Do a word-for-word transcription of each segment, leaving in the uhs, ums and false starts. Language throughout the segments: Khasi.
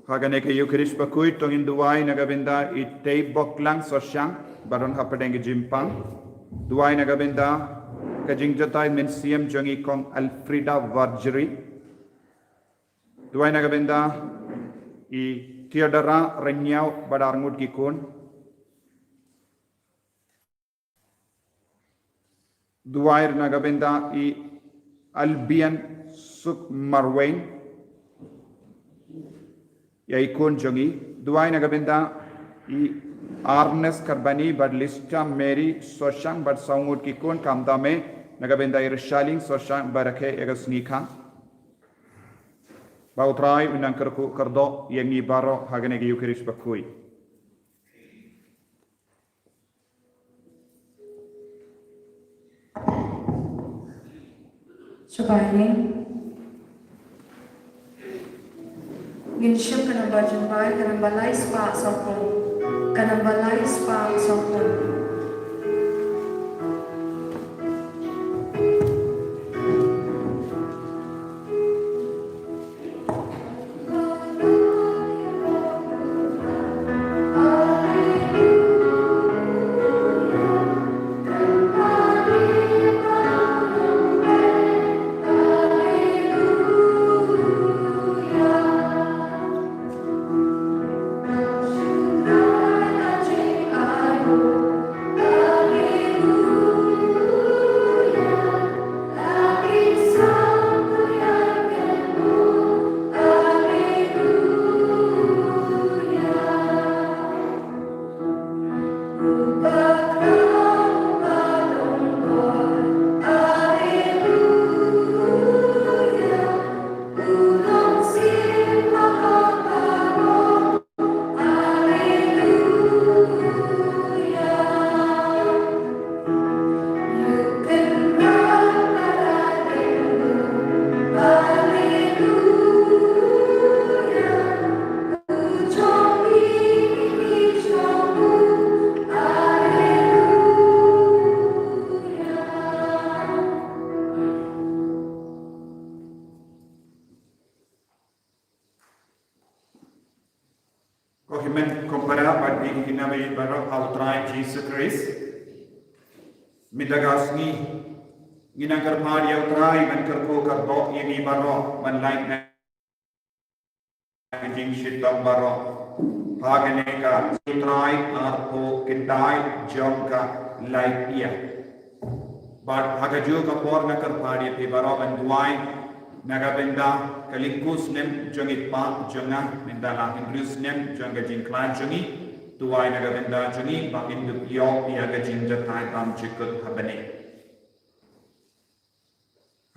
Ha kane ka Eucharist bakhuid to ngin duwai na ka bynta i Tei Boklang Soshang, ba don hapdeng ka jingpang. Duwai na ka bynta ka jingjatai mynsiem jong i Kong Alfreda Varjri. Duwai na ka bynta i Theodora Rynniaw bad arngut ki khun. Duwai na ka bynta i Albion Suk Marwein, ïa i khun jong i. Duwai na ka bynta i Arnes Karbani bad Lista Mary Soshang bad saw ngut ki khun, khamtam eh na ka bynta i Rishaling Soshang ba rakhe ïa ka sngi kha. Ba U Trai un nang kyrkhu kyrdoh ïa ngi baroh ha kane ka Eucharist bakhuid. Sha ba ïing. Ngin shim ka namba jingduwai, ka namba lai spah sawphew. Ka namba lai spah sawphew. Ko hynmen ko para bad ïa ki khynnah baroh ha U Trai Jisu Khrist. Mynta ka sngi ngin nang kyrpad ïa U Trai ban kyrkhu kyrdoh ïa ngi baroh, ban lait na ka jingshitom baroh. Ha kane ka sngi Trai arphew khyndai jong ka laitia. Bad ha kajuh ka por nga kyrpad ïa phi baroh ban duwai na ka bynta ka lynti snem jong i pa jong nga, mynta la hynriew snem jong ka jingkhlaiñ jong i. Duwai na ka bynta jong i ba kin dup ïoh ïa ka jingjahthait bymjukut ha bneng.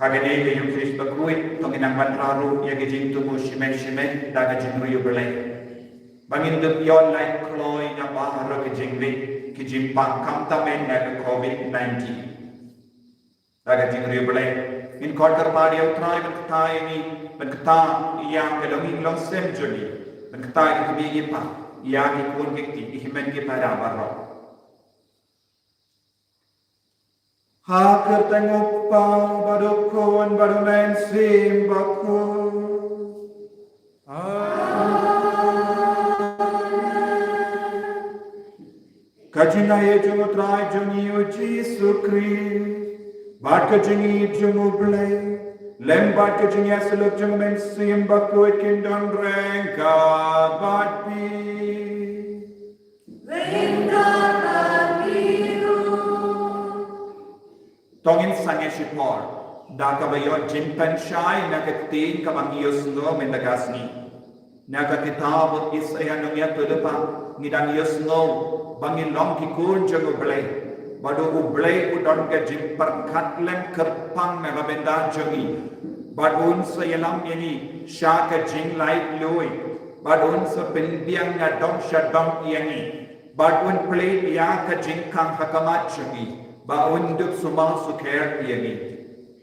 Ha kane ka Eucharist bakhuid to ngin nang ban rah ruh ïa ka jingthmu shimet shimet da ka jingriewblei. Ba ngin dup ïoh lait kloi na baroh ka jingrieh, ka jingpang, khamtam eh na ka Covid nineteen. Da ka jingriewblei ngin khot kyrpad ïa U Trai ban ktah ïa ngi, ban ktah ïa ka longïing longsem jong ngi, ban ktah ïa ki kmie ki kpa, ïa ki khun ki kti, ki hynmen ki para baroh. Ha ka kyrteng U Kpa bad U Khun bad U Mynsiem Bakhuid. Amen. Ka jingaiei jong U Trai jong ngi U Jisu Khrist bad ka jingïeit jong U Blei lem bad ka jingïasyllok jong U Mynsiem Bakhuid kin don ryngkat bad phi. Ryngkat bad phi ruh. To ngin sangeh shipor da kaba ïoh jingpynshai na ka ktien kaba ngi ïohsngew mynta ka sngi. Na ka kitab u Isaïah nongïathuhlypa ngi dang ïohsngew ba ngi long ki khun jong U Blei, bad U Blei u don ka jingpyrkhat lem kyrpang na ka bynta jong ngi, bad un sa ïalam ïa ngi sha ka jinglaitluid, bad un sa pynbiang na dong sha dong ïa ngi, bad un plie ïa ka jingkhang ha khmat jong ngi, ba un dup sumar sukher ïa ngi.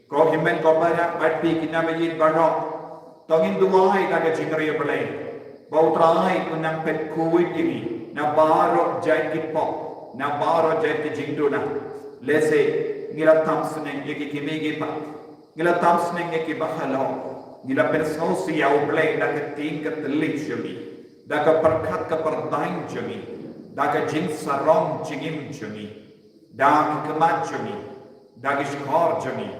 Ko hynmen ko para bad phi ki nongïeit baroh, to ngin duwai da ka jingriewblei ba U Trai un nang pynkhuid ïa ngi na baroh jait ki pop, na baroh jait ki jingduna. Lehse ngi la tam sneng ïa ki kmie ki kpa, ngi la tam sneng ïa ki bahalor, Ngi la pynsngewsih ïa U Blei da ka ktien ka thylliej jong ngi, da ka pyrkhat ka pyrthei jong ngi, da ka jingsarong jingim jong ngi, da ka khmat jong ngi, da ka shkor jong ngi,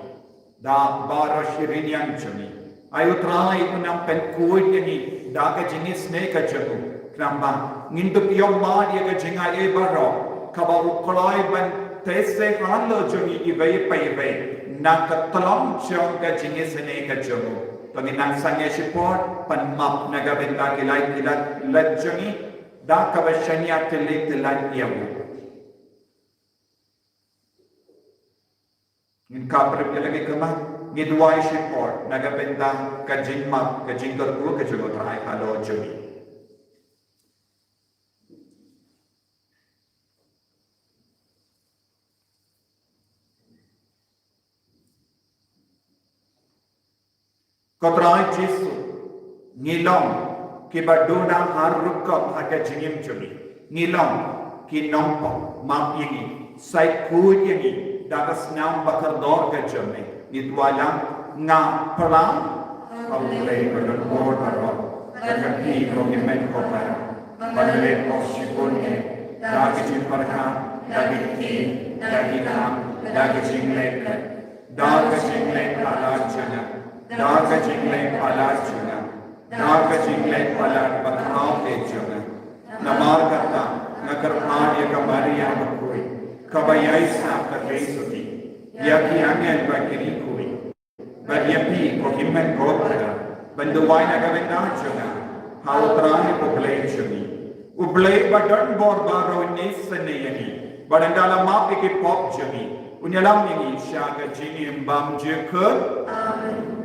da baroh shi rynïeng jong ngi. Ai U Trai, un nang pynkhuid ïa ngi da ka jingisynei ka jong u. Khnang ba ngin dup ïoh mad ïa ka jingai ei baroh kaba u kloi ban teh seh halor jong ngi iwei pa iwei na ka tlong jong ka jingisynei ka jong u. To ngin nang sangeh shipor ban map na ka bynta ki lait ki lait jong ngi da kaba shaniah tylli tylli ïa u. Ngin kap rit ïa la ki khmat, ngin duwai shipor na ka bynta ka jingmap, ka jingkyrkhu ka jong U Trai halor jong ngi. Ko Trai Jisu, ngi long kiba duna ha rukom ha ka jingim jong ngi. Ngi long ki nongpop, map ïa ngi, sa khuid ïa ngi da ka snam ba kordor ka jong me. Ngi duwai lang, nga phla ha U Blei ba don bor baroh, bad ha phi ko hynmen ko para, ban leh pop shibun eh da ka jingpyrkhat, da ka ktien, da ka kam, da ka jingleh. Da ka jingleh palat jong nga, da ka jingleh palat jong nga, da ka jingleh palat ba khraw eh jong nga. Namar kata nga kyrpad ïa ka Maria bakhuid, kaba ïaisah ka dei suti, ïa ki angel bad ki riewkhuid, bad ïa phi ko hynmen ko para, ban duwai na ka bynta jong nga ha U Trai U Blei jong ngi. U Blei ba don bor baroh un isynei ïa ngi, bad ynda la map ïa ki pop jong ngi, un ïalam ïa ngi sha ka jingim bymjukut. Amen.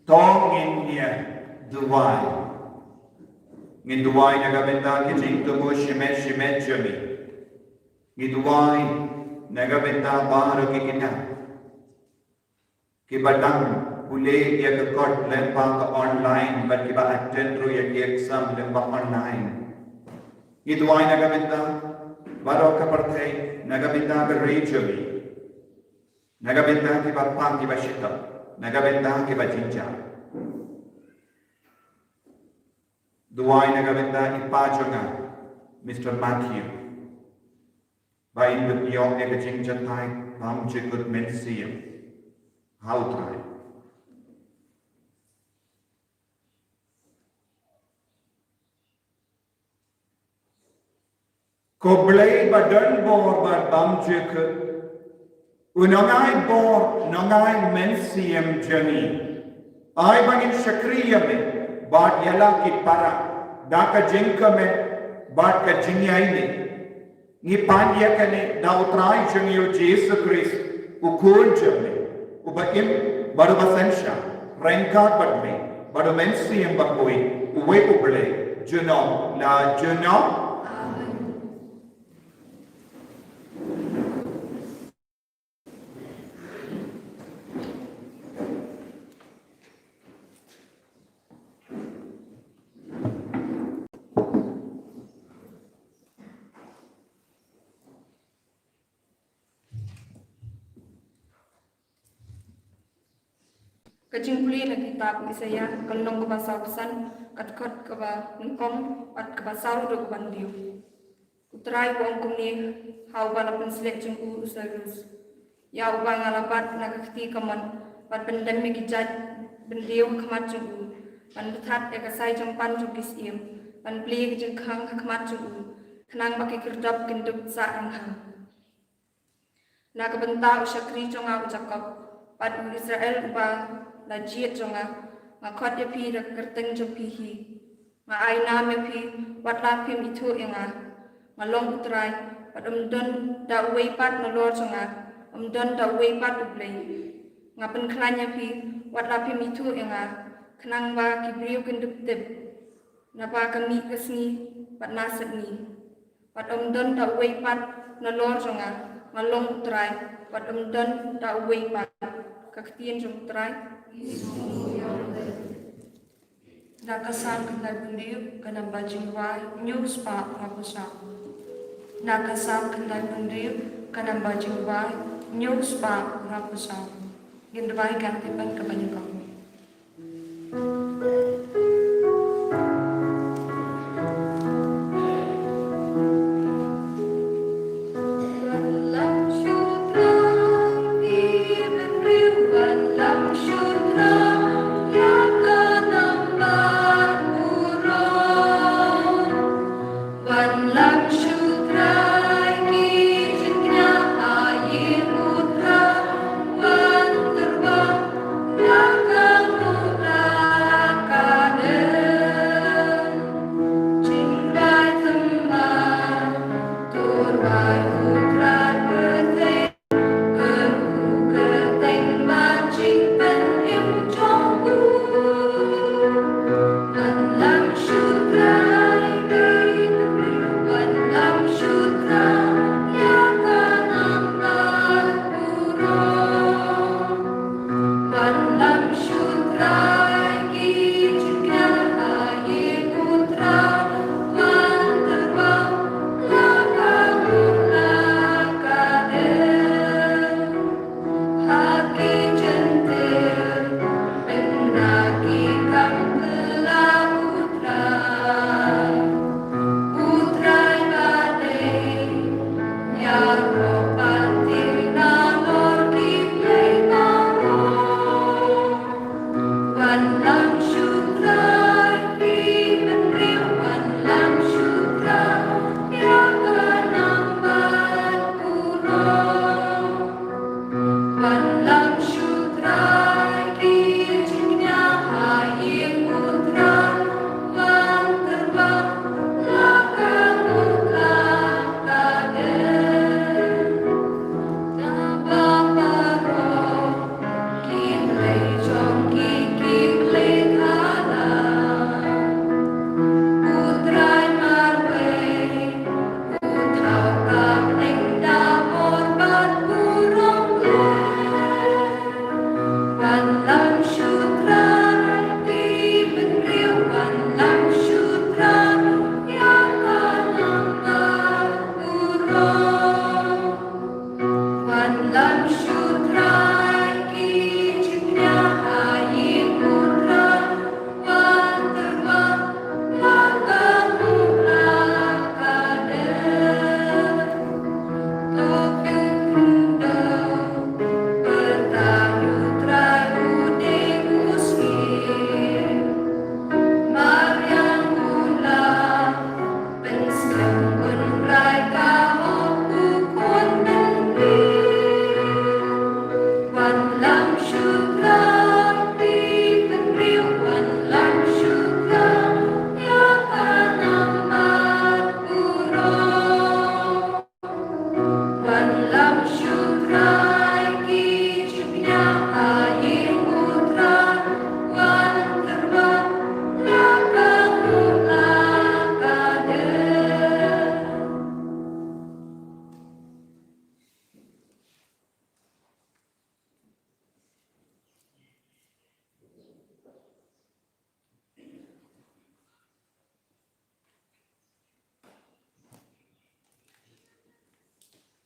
To ngin ïa duwai. Ngin duwai na ka bynta ki jingthmu shimet shimet jong ngi. Ngin duwai na ka bynta baroh ki khynnah kiba dang pule ïa ka kot lyngba ka online bad kiba attend ruh ïa ki exam lyngba online. Ngin duwai na ka bynta baroh ka pyrthei, na ka bynta ka ri jong ngi. Na ka bynta kiba pang kiba shitom, na ka bynta kiba jynjar. Duwai na ka bynta i pa jong nga, Mister Matthew. Ba in dep ïoh ïa ka jingjynjar bymjukut mynsiem ha U Trai. Ko Blei ba don bor bad bymjukut, u nongai bor, nongai mynsiem jong ngi. Ai ba ngin shakri ïa me bad ïa la ki para da ka jingkmen bad ka jingïaineh. Ngi pan ïa kane da U Trai jong ngi U Jisu Khrist, U Khun jong me, uba im bad uba synshar ryngkat bad me bad U Mynsiem Bakhuid, uwei U Blei, junom la junom. Amen. Ka jingpule na kitab Isaiah, ka lynnong kaba sawphew san, ka dkhot kaba nyngkong bad kaba saw ruh kaba hynriew. U Trai u ong kumne ha uba la pynsleh jong u, u Cyrus, ïa uba nga la bat na ka kti kamon, ban pyndem ïa ki jaitbynriew ha khmat jong u, ban bthah ïa ka sai jingpan jong ki syiem, ban plie ïa ka jingkhang ha khmat jong u, khnang ba ki khyrdop kin dup sah ranghang. Na ka bynta u shakri jong nga u Jakob bad u Israel uba la jied jong nga, nga khot ïa phi da ka kyrteng jong phi hi. Nga ai nam ïa phi, wat la phim ithuh ïa nga. Nga long U Trai, bad ym don da uwei pat nalor jong nga, ym don da uwei pat U Blei. Nga pynkhlaiñ ïa phi, wat la phim ithuh ïa nga, khnang ba ki briew kin dup tip. Naba ka mih ka sngi bad na sepngi. Bad ym don da uwei pat nalor jong nga, nga long U Trai, bad ym don da uwei pat. Ka ktien jong U Trai. Na ka Salm khyndai phew hynriew, ka namba jingduwai hynñiew spah arphew saw. Na ka Salm khyndai phew hynriew, ka namba jingduwai hynñiew spah arphew saw. Ngin duwai ka ktien kaba nyngkong.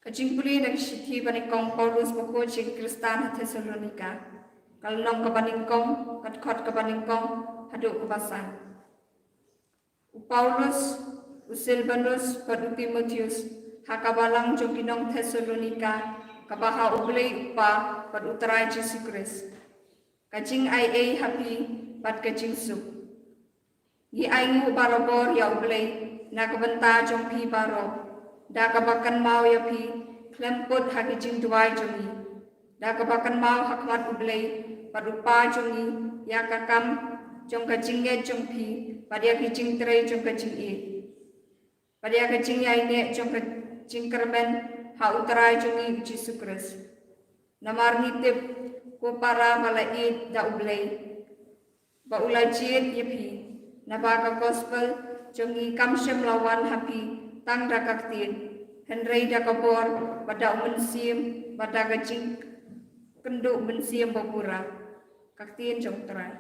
Ka jingpule na ka shithi banyngkong Paulus bakhuid sha ki Khristan ha Thessalonika. Ka lynnong kaba nyngkong, ka dkhot kaba nyngkong haduh kaba san. U Paulus, u Silbanus bad u Timotheus, ha ka balang jong ki nong Thessalonika, kaba ha U Blei U Kpa bad U Trai Jisu Khrist. Ka jingai ei ha phi bad ka jingsuk. Ngi ainguh barabor ïa U Blei na ka bynta jong phi baroh, da kaba kynmaw ïa phi khlem put ha ki jingduwai jong ngi, da kaba kynmaw ha khmat U Blei bad U Kpa jong ngi ïa ka kam jong ka jingngeit jong phi, bad ïa ki jingtrei jong ka jingïeit, bad ïa ka jingïaineh jong ka jingkyrmen ha U Trai jong ngi U Jisu Khrist. Namar ngi tip ko para ba la ïeit da U Blei, ba u la jied ïa phi, naba ka gospel jong ngi kam shym la wan ha phi tang da ka ktien, hynrei da ka bor, bad da U Mynsiem, bad da ka jingkynduh mynsiem ba pura. Ka ktien jong U Trai.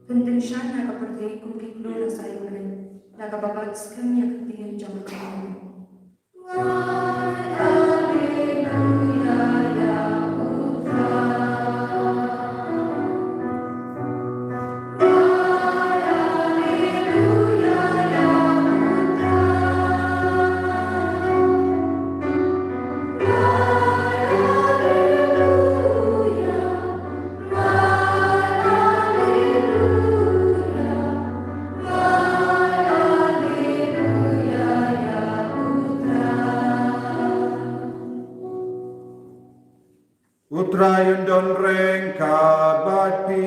Pyntyngshaiñ na ka pyrthei kum ki klur ha sa ïingmane, da kaba bat skhem ïa ka ktien jong ka Kynrad. U Trai un don ryngkat bad phi.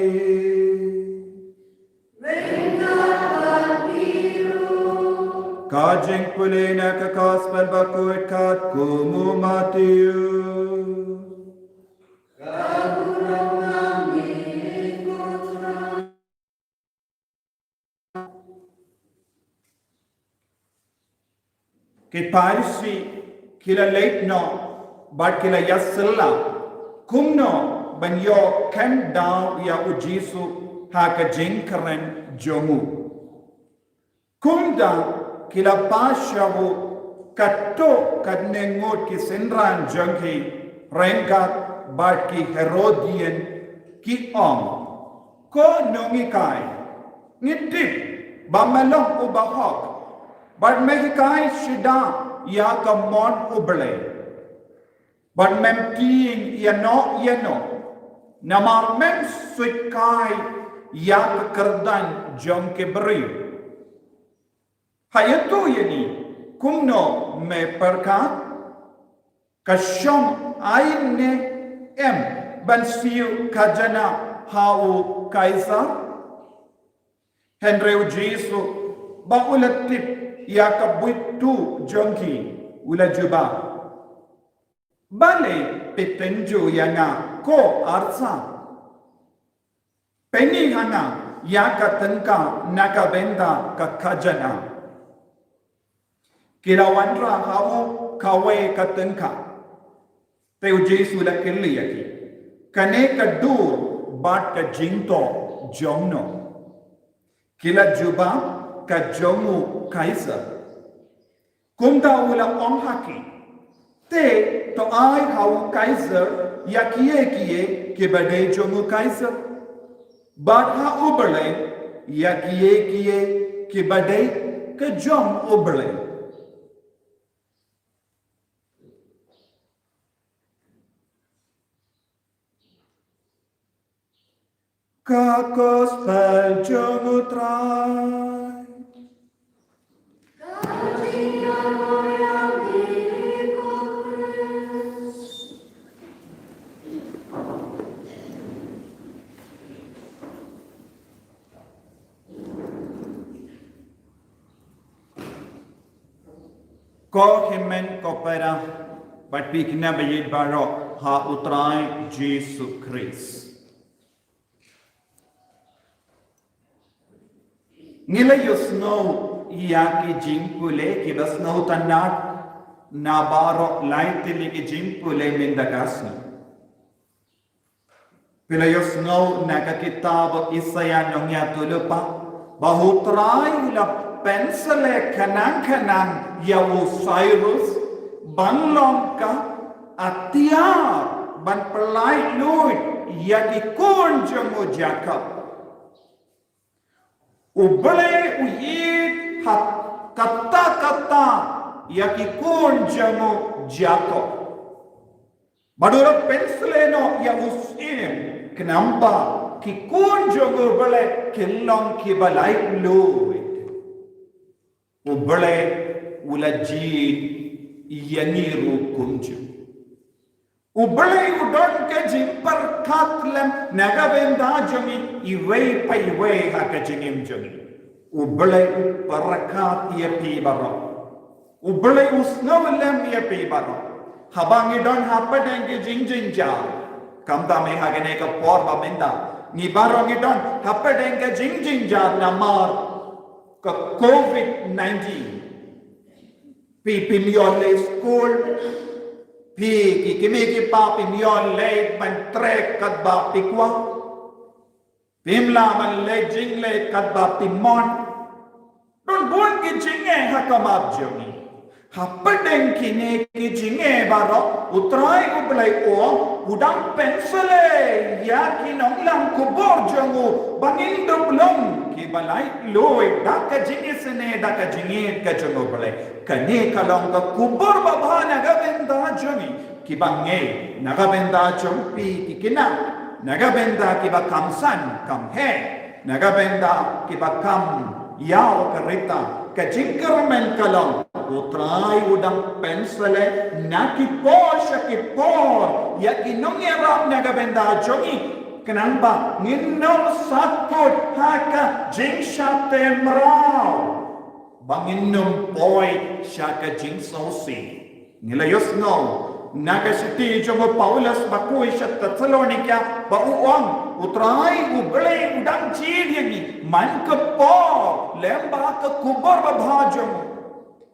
Ryngkat bad phi ruh. Ka jingpule na ka gospel bakhuid katkum u Mathaios. Ka burom ha me ko Trai. Ki Pharisi ki la leit noh bad ki la ïasylla kumno ban ïoh kheiñ daw ïa u Jisu ha ka jingkren jong u. Kumta ki la pash ïa u katto katne ngut ki synran jong ki ryngkat bad ki Herodian, ki ong, ko nonghikai, ngi tip ba me long u bahok bad me hikai shisha ïa ka mon U Blei. Bad mem tieng ïa no ïa no, namar mem suidkai ïa ka kyrdan jong ki briew. Ha ïa to ïa ngi, kumno me pyrkhat? Ka shong aïu ne em ban siew khajana ha u Kaisar? Hynrei u Jisu ba u la tip ïa ka buit tu jong ki, u la jubab, balei phi tynjuh ïa nga ko arsa? Pynïeng ha nga ïa ka tyngka na ka bynta ka khajana. Ki la wanrah ha u kawei ka tyngka. Te u Jisu u la kylli ïa ki, kane ka dur bad ka jingtoh jong no? Ki la jubab, ka jong u Kaisar. Kumta u la ong ha ki, te to ai ha u Kaisar ïa kiei kiei kiba dei jong u Kaisar, bad ha U Blei ïa kiei kiei kiba dei ka jong U Blei. Ka gospel jong u Trai. Ko hynmen ko para, bad phi khynnah ba ïeit baroh ha U Trai Jisu Khrist. Ngi la ïohsngew ïa ki jingpule kiba sngewtynnat na baroh lai tylli ki jingpule mynta ka sngi. Phi la ïohsngew na ka kitab Isaïah nongïathuhlypa ba U Trai u la pynshlei khnang khnang ïa u Cyrus ban long ka atiar ban pyllait luid ïa ki khun jong u Jakob. U Blei u ïeit ha katta katta ïa ki khun jong u Jakob. Bad u la pynshlei noh ïa u syiem khnang ba ki khun jong u Blei kin long kiba laitluid. U Blei u la jied ïa ngi ruh kumjuh. U Blei u don ka jingpyrkhat lem na ka bynta jong ngi iwei pa iwei ha ka jingim jong ngi. U Blei u pyrkhat ïa phi baroh. U Blei u sngew lem ïa phi baroh. Haba ngi don hapdeng ka jingjynjar, khamtam ha kane ka por ba mynta ngi baroh ngi don hapdeng ka jingjynjar namar ka covid nineteen. Phi phim ïoh leit skul, phi ki kmie ki kpa phim ïoh leit ban trei katba phi kwah. Phim lah ban leit jingleit katba phi mon. Don bun ki jingeh ha khmat jong ngi. Hapdeng kine ki jingeh baroh, U Trai U Blei u ong, u dang pynshlei ïa ki nongïalam khubor jong u ba ngin dup long kiba laitluid da ka jingisynei da ka jingïeit ka jong U Blei. Kane ka long ka khubor babha na ka bynta jong ngi kiba ngeit, na ka bynta jong phi ki khynnah, na ka bynta kiba kham san kham heh, na ka bynta kiba kham ïaw ka rta. Ka jingkyrmen ka long, U Trai u dang pynshlei na ki por sha ki por ïa ki nongïarap na ka bynta jong ngi, khnang ba ngin ym sakhut ha ka jingshah teh mraw, ba ngin ym poi sha ka jingsngewsih. Ngi la ïohsngew na ka shithi jong u Paulus bakhuid sha Thessalonika ba u ong, U Trai U Blei u dang jied ïa ngi man ka por lem bad ka khubor babha jong u,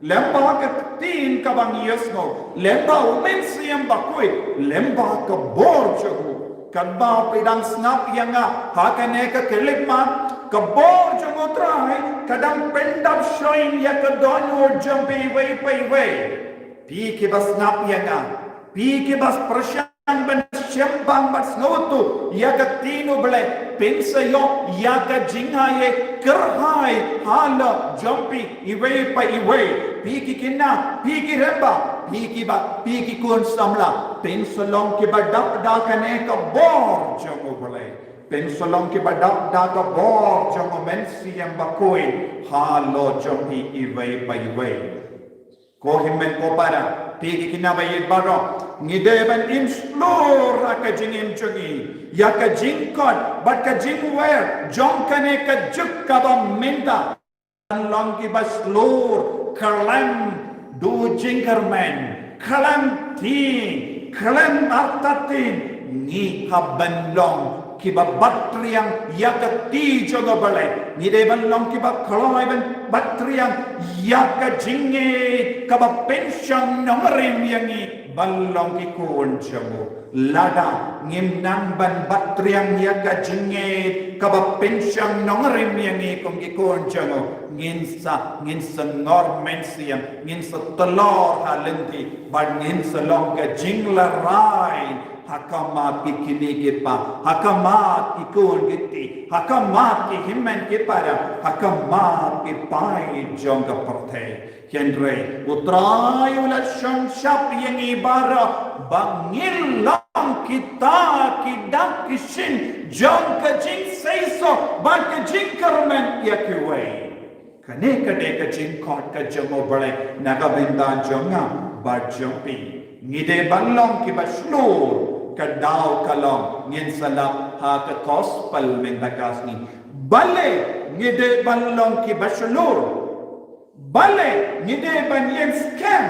lem bad ka ktien kaba ngi ïohsngew, lem bad u Mynsiem Bakhuid, lem bad ka bor jong u. Katba phi dang sngap ïa nga ha kane ka khyllipmat, ka bor jong U Trai ka dang pyndap shuh ïa ka dohnud jong phi iwei pa iwei. Phi kiba sngap ïa nga, phi kiba pyrshang ban sngewbang bad sngewthuh ïa ka ktien U Blei, phin sa ïoh ïa ka jingaiei kyrhai halor jong phi iwei pa iwei. Phi ki khynnah, phi ki rangbah, phi kiba, phi ki khun samla, phin sa long kiba dap da kane ka bor jong U Blei. Phin sa long kiba dap da ka bor jong U Mynsiem Bakhuid halor jong phi iwei pa iwei. Ko hynmen ko para, phi ki khynnah ba ïeit baroh, ngi dei ban im shlur ha ka jingim jong ngi ïa ka jingkhot bad ka jingwer jong kane ka juk kaba mynta. Ban long kiba shlur, khlem duh jingkyrmen, khlem tieng, khlem artatien, ngi hap ban long kiba bat triang ïa ka kti jong U Blei. Ngi dei ban long kiba kloi ban bat triang ïa ka jingngeit kaba pynshong nongrim ïa ngi ban long ki khun jong u. Lada ngim nang ban bat triang ïa ka jingngeit kaba pynshong nongrim ïa ngi kum ki khun jong u, ngin sa, ngin sa ngor mynsiem, ngin sa tlor ha lynti, bad ngin sa long ka jinglehraiñ ha khmat ki kmie ki kpa, ha khmat ki khun ki kti, ha khmat ki hynmen ki para, ha khmat ki paid jong ka pyrthei. Hynrei U Trai u la shon shap ïa ngi baroh ba ngin long kita ki dak ki shin jong ka jingseisoh bad ka jingkyrmen ïa kiwei. Kane ka dei ka jingkhot ka jong U Blei na ka bynta jong nga bad jong phi. Ngi dei ban long kiba shlur, ka daw ka long ngin sa lap ha ka gospel mynta ka sngi. Balei ngi dei ban long kiba shlur? Balei ngi dei ban ïeng skhem?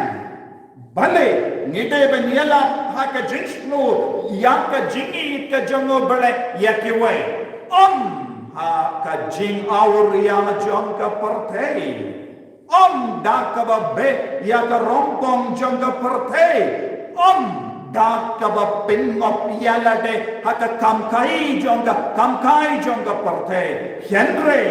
Balei ngi dei ban ïalap ha ka jingshlur ïa ka jingïeit ka jong U Blei ïa kiwei? Ym ha ka jingawria jong ka pyrthei. Ym da kaba beh ïa ka rong bong jong ka pyrthei. Ym da kaba pynngop ïa lade ha ka kam kai jong ka, kam kai jong ka pyrthei. Hynrei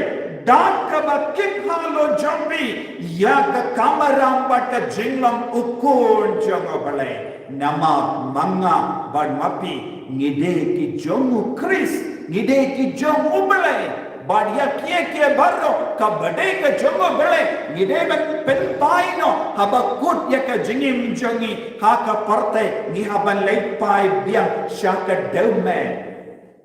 da kaba kit halor jong phi ïa ka kamram bad ka jinglong u Khun jong U Blei. Namar ma nga bad ma phi ngi dei ki jong U Khrist, ngi dei ki jong U Blei. Bad ïa kiei kiei baroh kaba dei ka jong U Blei ngi dei ban pynpaw noh haba kut ïa ka jingim jong ngi ha ka pyrthei, ngi hap ban leit phai biang sha ka dewmet.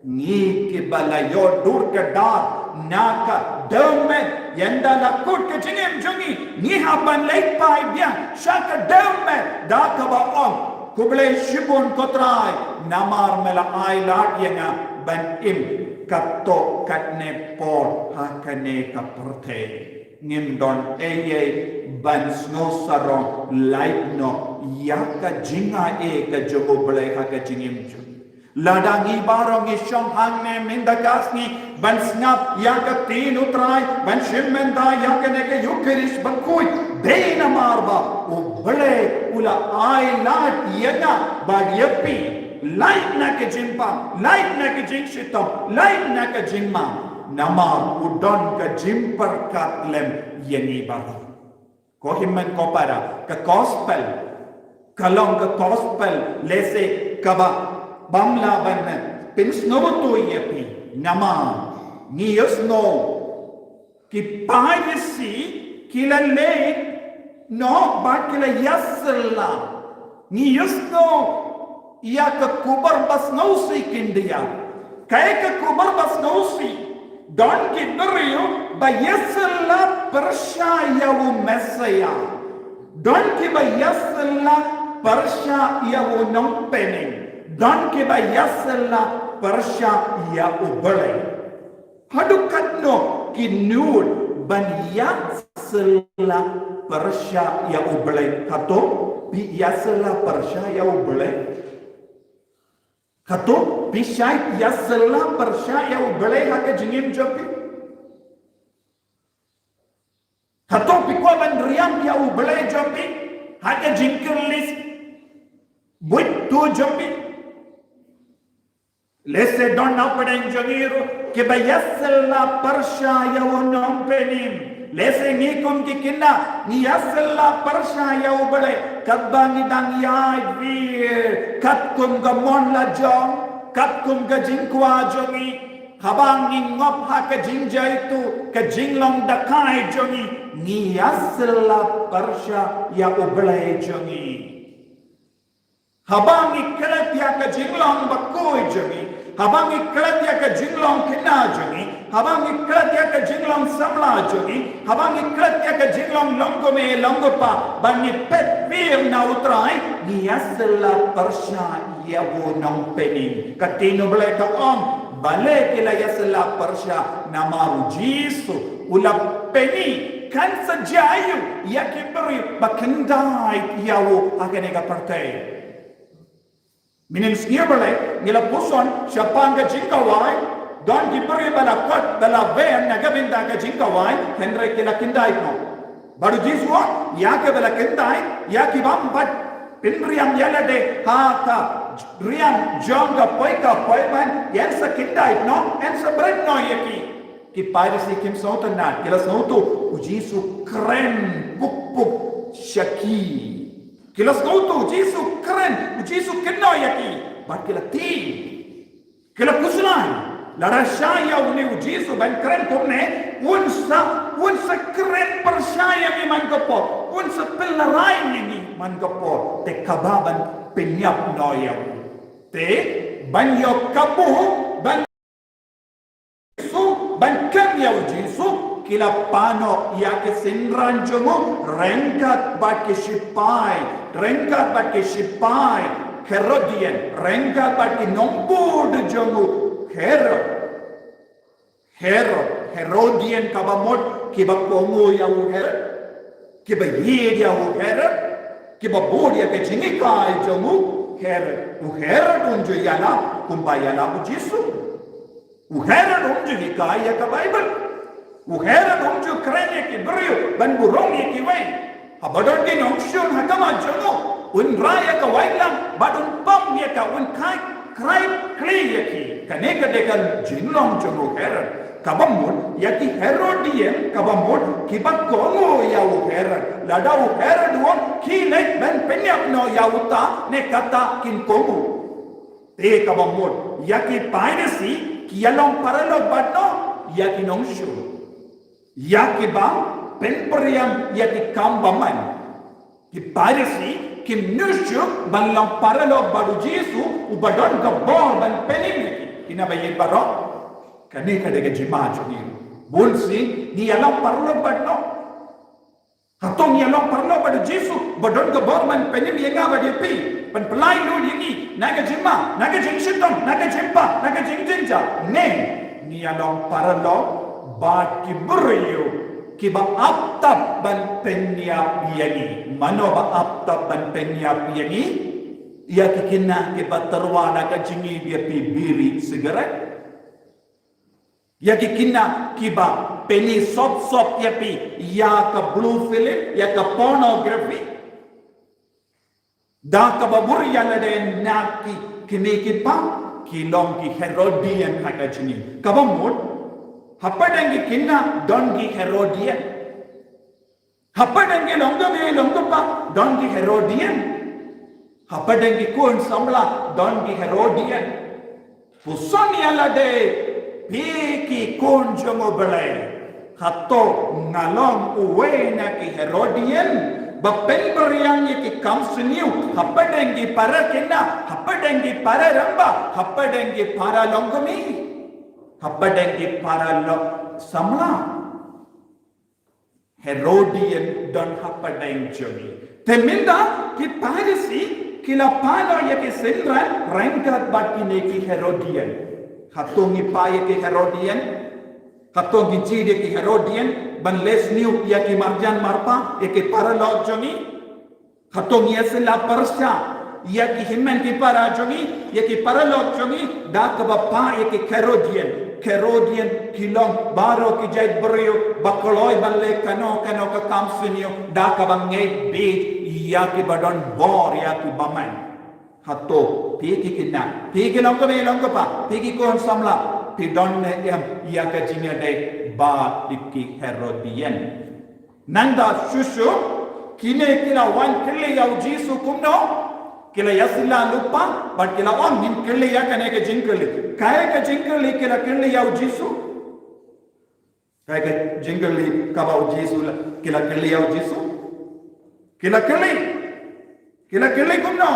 Ngi kiba la ïoh dur ka dar na ka dewmet, ynda la kut ka jingim jong ngi, ngi hap ban leit phai biang sha ka dewmet da kaba ong, khublei shibun ko Trai, namar me la ai lad ïa nga ban im katto katne por ha kane ka pyrthei. Ngim don ei ei ban sngew sarong, lait noh ïa ka jingai ka jong U Blei ha ka jingim jong ngi. Lada ngi baroh ngi shong hangne mynta ka sngi ban sngap ïa ka ktien U Trai, ban shim bynta ïa kane ka Ïukharist bakhuid, dei namar ba U Blei u la ai lad ïa nga bad ïa phi. Lait na ka jingpang, lait na ka jingshitom, lait na ka jingma, namar u don ka jingpyrkhat lem ïa ngi baroh. Ko hynmen ko para, ka gospel ka long ka gospel lehse kaba bym lah ban pynsngewthuh ïa phi. Namar ngi ïohsngew ki Pharisi ki la leit noh bad ki la ïasylla. Ngi ïohsngew ïa ka khubor ba sngewsih khyndiat. Kaei ka khubor ba sngewsih? Don ki briew ba ïasylla pyrshah ïa u Messaïah. Don kiba ïasylla pyrshah ïa u Nongpynim. Don kiba ïasylla pyrshah ïa U Blei. Haduh katno ki nud ban ïasylla pyrshah ïa U Blei? Hato phi ïasylla pyrshah ïa U Blei? Hato phi shait ïasylla pyrshah ïa U Blei ha ka jingim jong phi? Hato phi kwah ban riam ïa U Blei jong phi ha ka jingkyrlis buit to jong phi? Lehse don na pdeng jong ngi ruh kiba ïasylla pyrshah ïa u Nongpynim. Lehse ngi kum ki khynnah ngi ïasylla pyrshah ïa U Blei katba ngi dang ïaid wir, katkum ka mon la jong, katkum ka jingkwah jong ngi. Haba ngi ngop ha ka jingjaituh, ka jinglong dakai jong ngi, ngi ïasylla pyrshah ïa U Blei jong ngi. Haba ngi klet ïa ka jinglong bakhuid jong ngi, haba ngi klet ïa ka jinglong khynnah jong ngi, haba ngi klet ïa ka jinglong samla jong ngi, haba ngi klet ïa ka jinglong long kmie long kpa, ba ngi phet wir na U Trai, ngi ïasylla pyrshah ïa u Nongpynim. Ka ktien U Blei ka ong, balei ki la ïasylla pyrshah? Namar U Jisu u la pyni kan sa jia ïa ki briew ba khyndai ïa u ha kane ka pyrthei. Mynhynnin sngi Blei ngi la puson shaphang ka jingkawai, don ki briew ba la kot ba la wan na ka bynta ka jingkawai, hynrei ki la khyndai noh. Bad U Jisu ïa kiba la khyndai, ïa ki bym pat pynriam ïa lade ha ka riam jong ka poi ka poi ban, yn sa khyndai noh, yn sa bret noh ïa ki. Ki Pharisi kim sngewtynnat, ki la sngewthuh U Jisu kren puk puk sha ki. Ki la sngewthuh U Jisu kren, U Jisu kynnoh ïa ki, bad ki la tieng. Ki la khuslai, lada shah ïa une U Jisu ban kren kumne, un sa, un sa kren pyrshah ïa ngi man ka por, un sa pynlehrain ïa ngi man ka por, te kaba ban pynïap noh ïa u. Te ban ïoh kabu ban Jisu, ban kem ïa U Jisu, ki la pan noh ïa ki synran jong u ryngkat bad ki shipai, ryngkat bad ki shipai Herodian, ryngkat bad ki nongbud jong u Herod. Herod, Herodian kaba mut kiba kohnguh ïa u Herod. Kiba ïeit ïa u Herod, kiba bud ïa ka jinghikai jong u Herod. U Herod um ju ïalap kumba ïalap u Jisu. U Herod um ju hikai ïa ka Baibl. U Herod um ju kren ïa ki briew ban burom ïa kiwei. Haba don ki nongshun ha khmat jong u, un rah ïa ka waitlam bad un pom ïa ka, un krai, krai khlieh ïa ki. Kane ka dei ka jinglong jong u Herod. Kaba mut ïa ki Herodian, kaba mut kiba kohnguh ïa u Herod. Lada u Herod u ong khie leit ban pynïap noh ïa uta ne kata, kin kohnguh. Te kaba mut ïa ki Pharisi, ki ïalong paralok bad no, ïa ki nongshun, ïa kiba pynpriang ïa ki kam bymman. Ki Pharisi kim nusuk ban long paralok bad u Jisu uba don ka bor ban pynim ïa ki. Ki naba ïeit baroh. Kane ka dei ka jingma jong ngi. Bun sien ngi ïalong paralok bad no. Hato ngi ïalong paralok bad u Jisu ba don ka bor ban pynim ïa nga bad ïa phi, ban pynlait lut ïa ngi na ka jingma, na ka jingshitom, na ka jingpang, na ka jingjynjar? Ne, ngi ïalong paralok bad ki briew kiba ap tap ban pynïap ïa ngi. Mano ba ap tap ban pynïap ïa ngi? Ïa ki khynnah kiba tyrwa da ka jingïapi biri sigaret. Ïa ki khynnah kiba pyni sop sop ïa phi ïa ka blue film, ïa ka pornography. Da kaba bud ïa lade na ki kmie ki kpa, ki long ki Herodian ha ka jingim. Kaba mut, hapdeng ki khynnah don ki Herodian. Hapdeng ki longkmie longkpa don ki Herodian. Hapdeng ki khun samla don ki Herodian. Pyrshang ïa lade, phi ki khun jong U Blei. Hato nga long uwei na ki Herodian ba pynpriang ïa ki kam sniew hapdeng ki para khynnah, hapdeng ki para rangbah, hapdeng ki para longkmie, hapdeng ki para lok samla? Herodian don hapdeng jong ngi. Te mynta ki Pharisi ki la pynlong ïa ki synran ryngkat bad kine ki Herodian. Hato ngi pynlong ïa ki Herodian? Hato ngi jied ïa ki Herodian ban leh sniew ïa ki marjan marpa ïa ki paralok jong ngi? Hato ngi ïa sila pyrshah ïa ki hynmen ki para jong ngi, ïa ki paralok jong ngi, da kaba pynlong ïa ki Herodian? Herodian ki long baroh ki jait briew ba kloi ban leh kano kano ka kam sniew da kaba ngeit beit ïa kiba don bor, ïa ki bymman. Hato phi ki khynnah, phi ki longkmie longkpa, phi ki khun samla, phi don ne em ïa ka jingïadei bad ki Herodian? Nangta shuh shuh kine ki la wan kylli ïa U Jisu kumno? Ki la ïa sila lypa bad ki la wan, ngin kylli ïa kane ka jingkylli. Kaei ka jingkylli ki la kylli ïa U Jisu? Kaei ka jingkylli kaba U Jisu la, ki la kylli ïa U Jisu? Ki la kylli, ki la kylli kumno?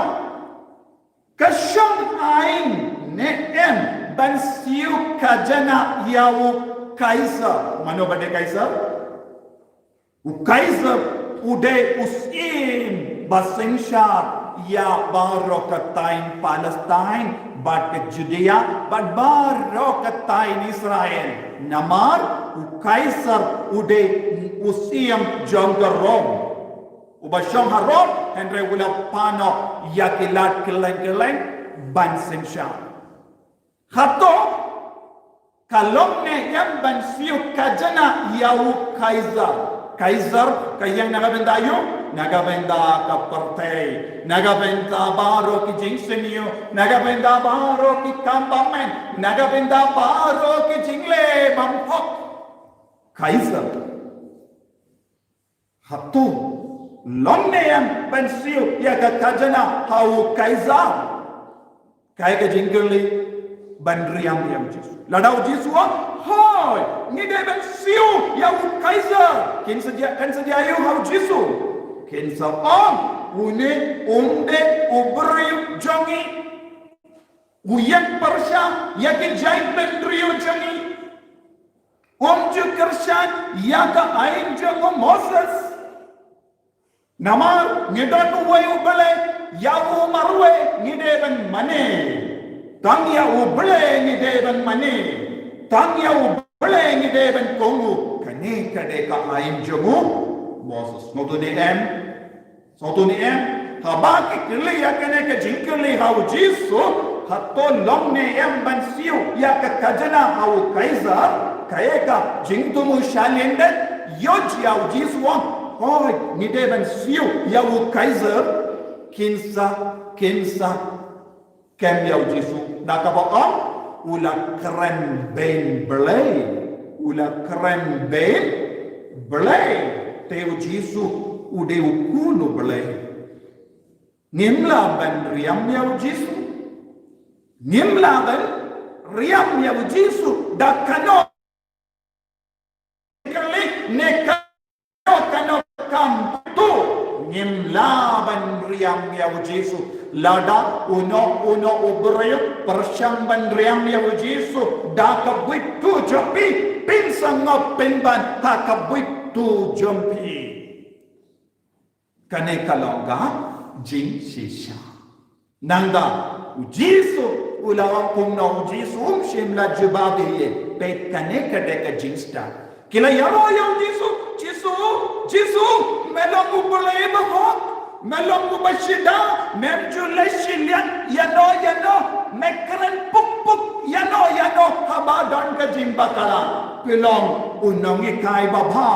Ka shong aiñ ne em ban siew khajana ïa u Kaisar? Mano ba dei Kaisar? U Kaisar u dei u syiem ba synshar ïa baroh ka thaiñ Palestine bad ka Judea bad baroh ka thaiñ Israel. Namar u Kaisar u dei u syiem jong ka Rom. Uba shong ha Rom, hynrei u la pan noh ïa ki lad kylleng kylleng ban synshar. Hato ka long ne em ban siew khajana ïa u Kaisar? Kaisar ka ïeng na ka bynta aïu? Na ka bynta ka pyrthei, na ka bynta baroh ki jingsniew, na ka bynta baroh ki kam bymman, na ka bynta baroh ki jingleh bymhok. Kaisar. Hato long ne em ban siew ïa ka khajana ha u Kaisar? Kaei ka jingkylli ban riam ïa U Jisu. Lada U Jisu u ong, hooid, ngi dei ban siew ïa u Kaisar, kin sa jia, kan sa jia aïu ha U Jisu? Kin sa ong, une um dei u briew jong ngi. U ïeng pyrshah ïa ki jaitbynriew jong ngi. Um ju kyrshan ïa ka aiñ jong u Moses. Namar ngi don uwei U Blei, ïa u marwei ngi dei ban mane. Tang ïa U Blei ngi dei ban mane. Tang ïa U Blei ngi dei ban kohnguh. Kane ka dei ka aiñ jong u Moses. Sngewthuh ne em? Sngewthuh ne em? Haba ki kylli ïa kane ka jingkylli ha u Jisu, hato long ne em ban siew ïa ka khajna ha u Kaisar? Kaei ka jingthmu shalyndet? Ïoh ïa u Jisu u ong, hooid, ngi dei ban siew ïa u Kaisar. Kin sa, kin sa kem ïa u Jisu, da kaba ong u la kren beiñ Blei, u la kren beiñ Blei. Te u Jisu u dei u Khun u Blei. Ngim lah ban riam ïa u Jisu. Ngim lah ban riam ïa u Jisu da kano kali ne kano kano kam tu. Ngim lah ban riam ïa u Jisu. Lada uno uno u briew pyrshang ban riam ïa u Jisu da ka buit tu jong phi, phin sngewbha pynban ha ka buit tu jong phi. Kane ka long ka jingshisha. Nangta u Jisu u la ong kumno? U Jisu um shym la jubab ïa ki. Peit, kane ka dei ka jingstad. Ki la ïaroh ïa u Jisu, Jisu, Jisu, me long u Blei bahok, me long uba shida, mem ju leh shiliang ïano ïano, me kren puk puk ïano ïano haba don ka jingbakla. Phi long u nonghikai babha.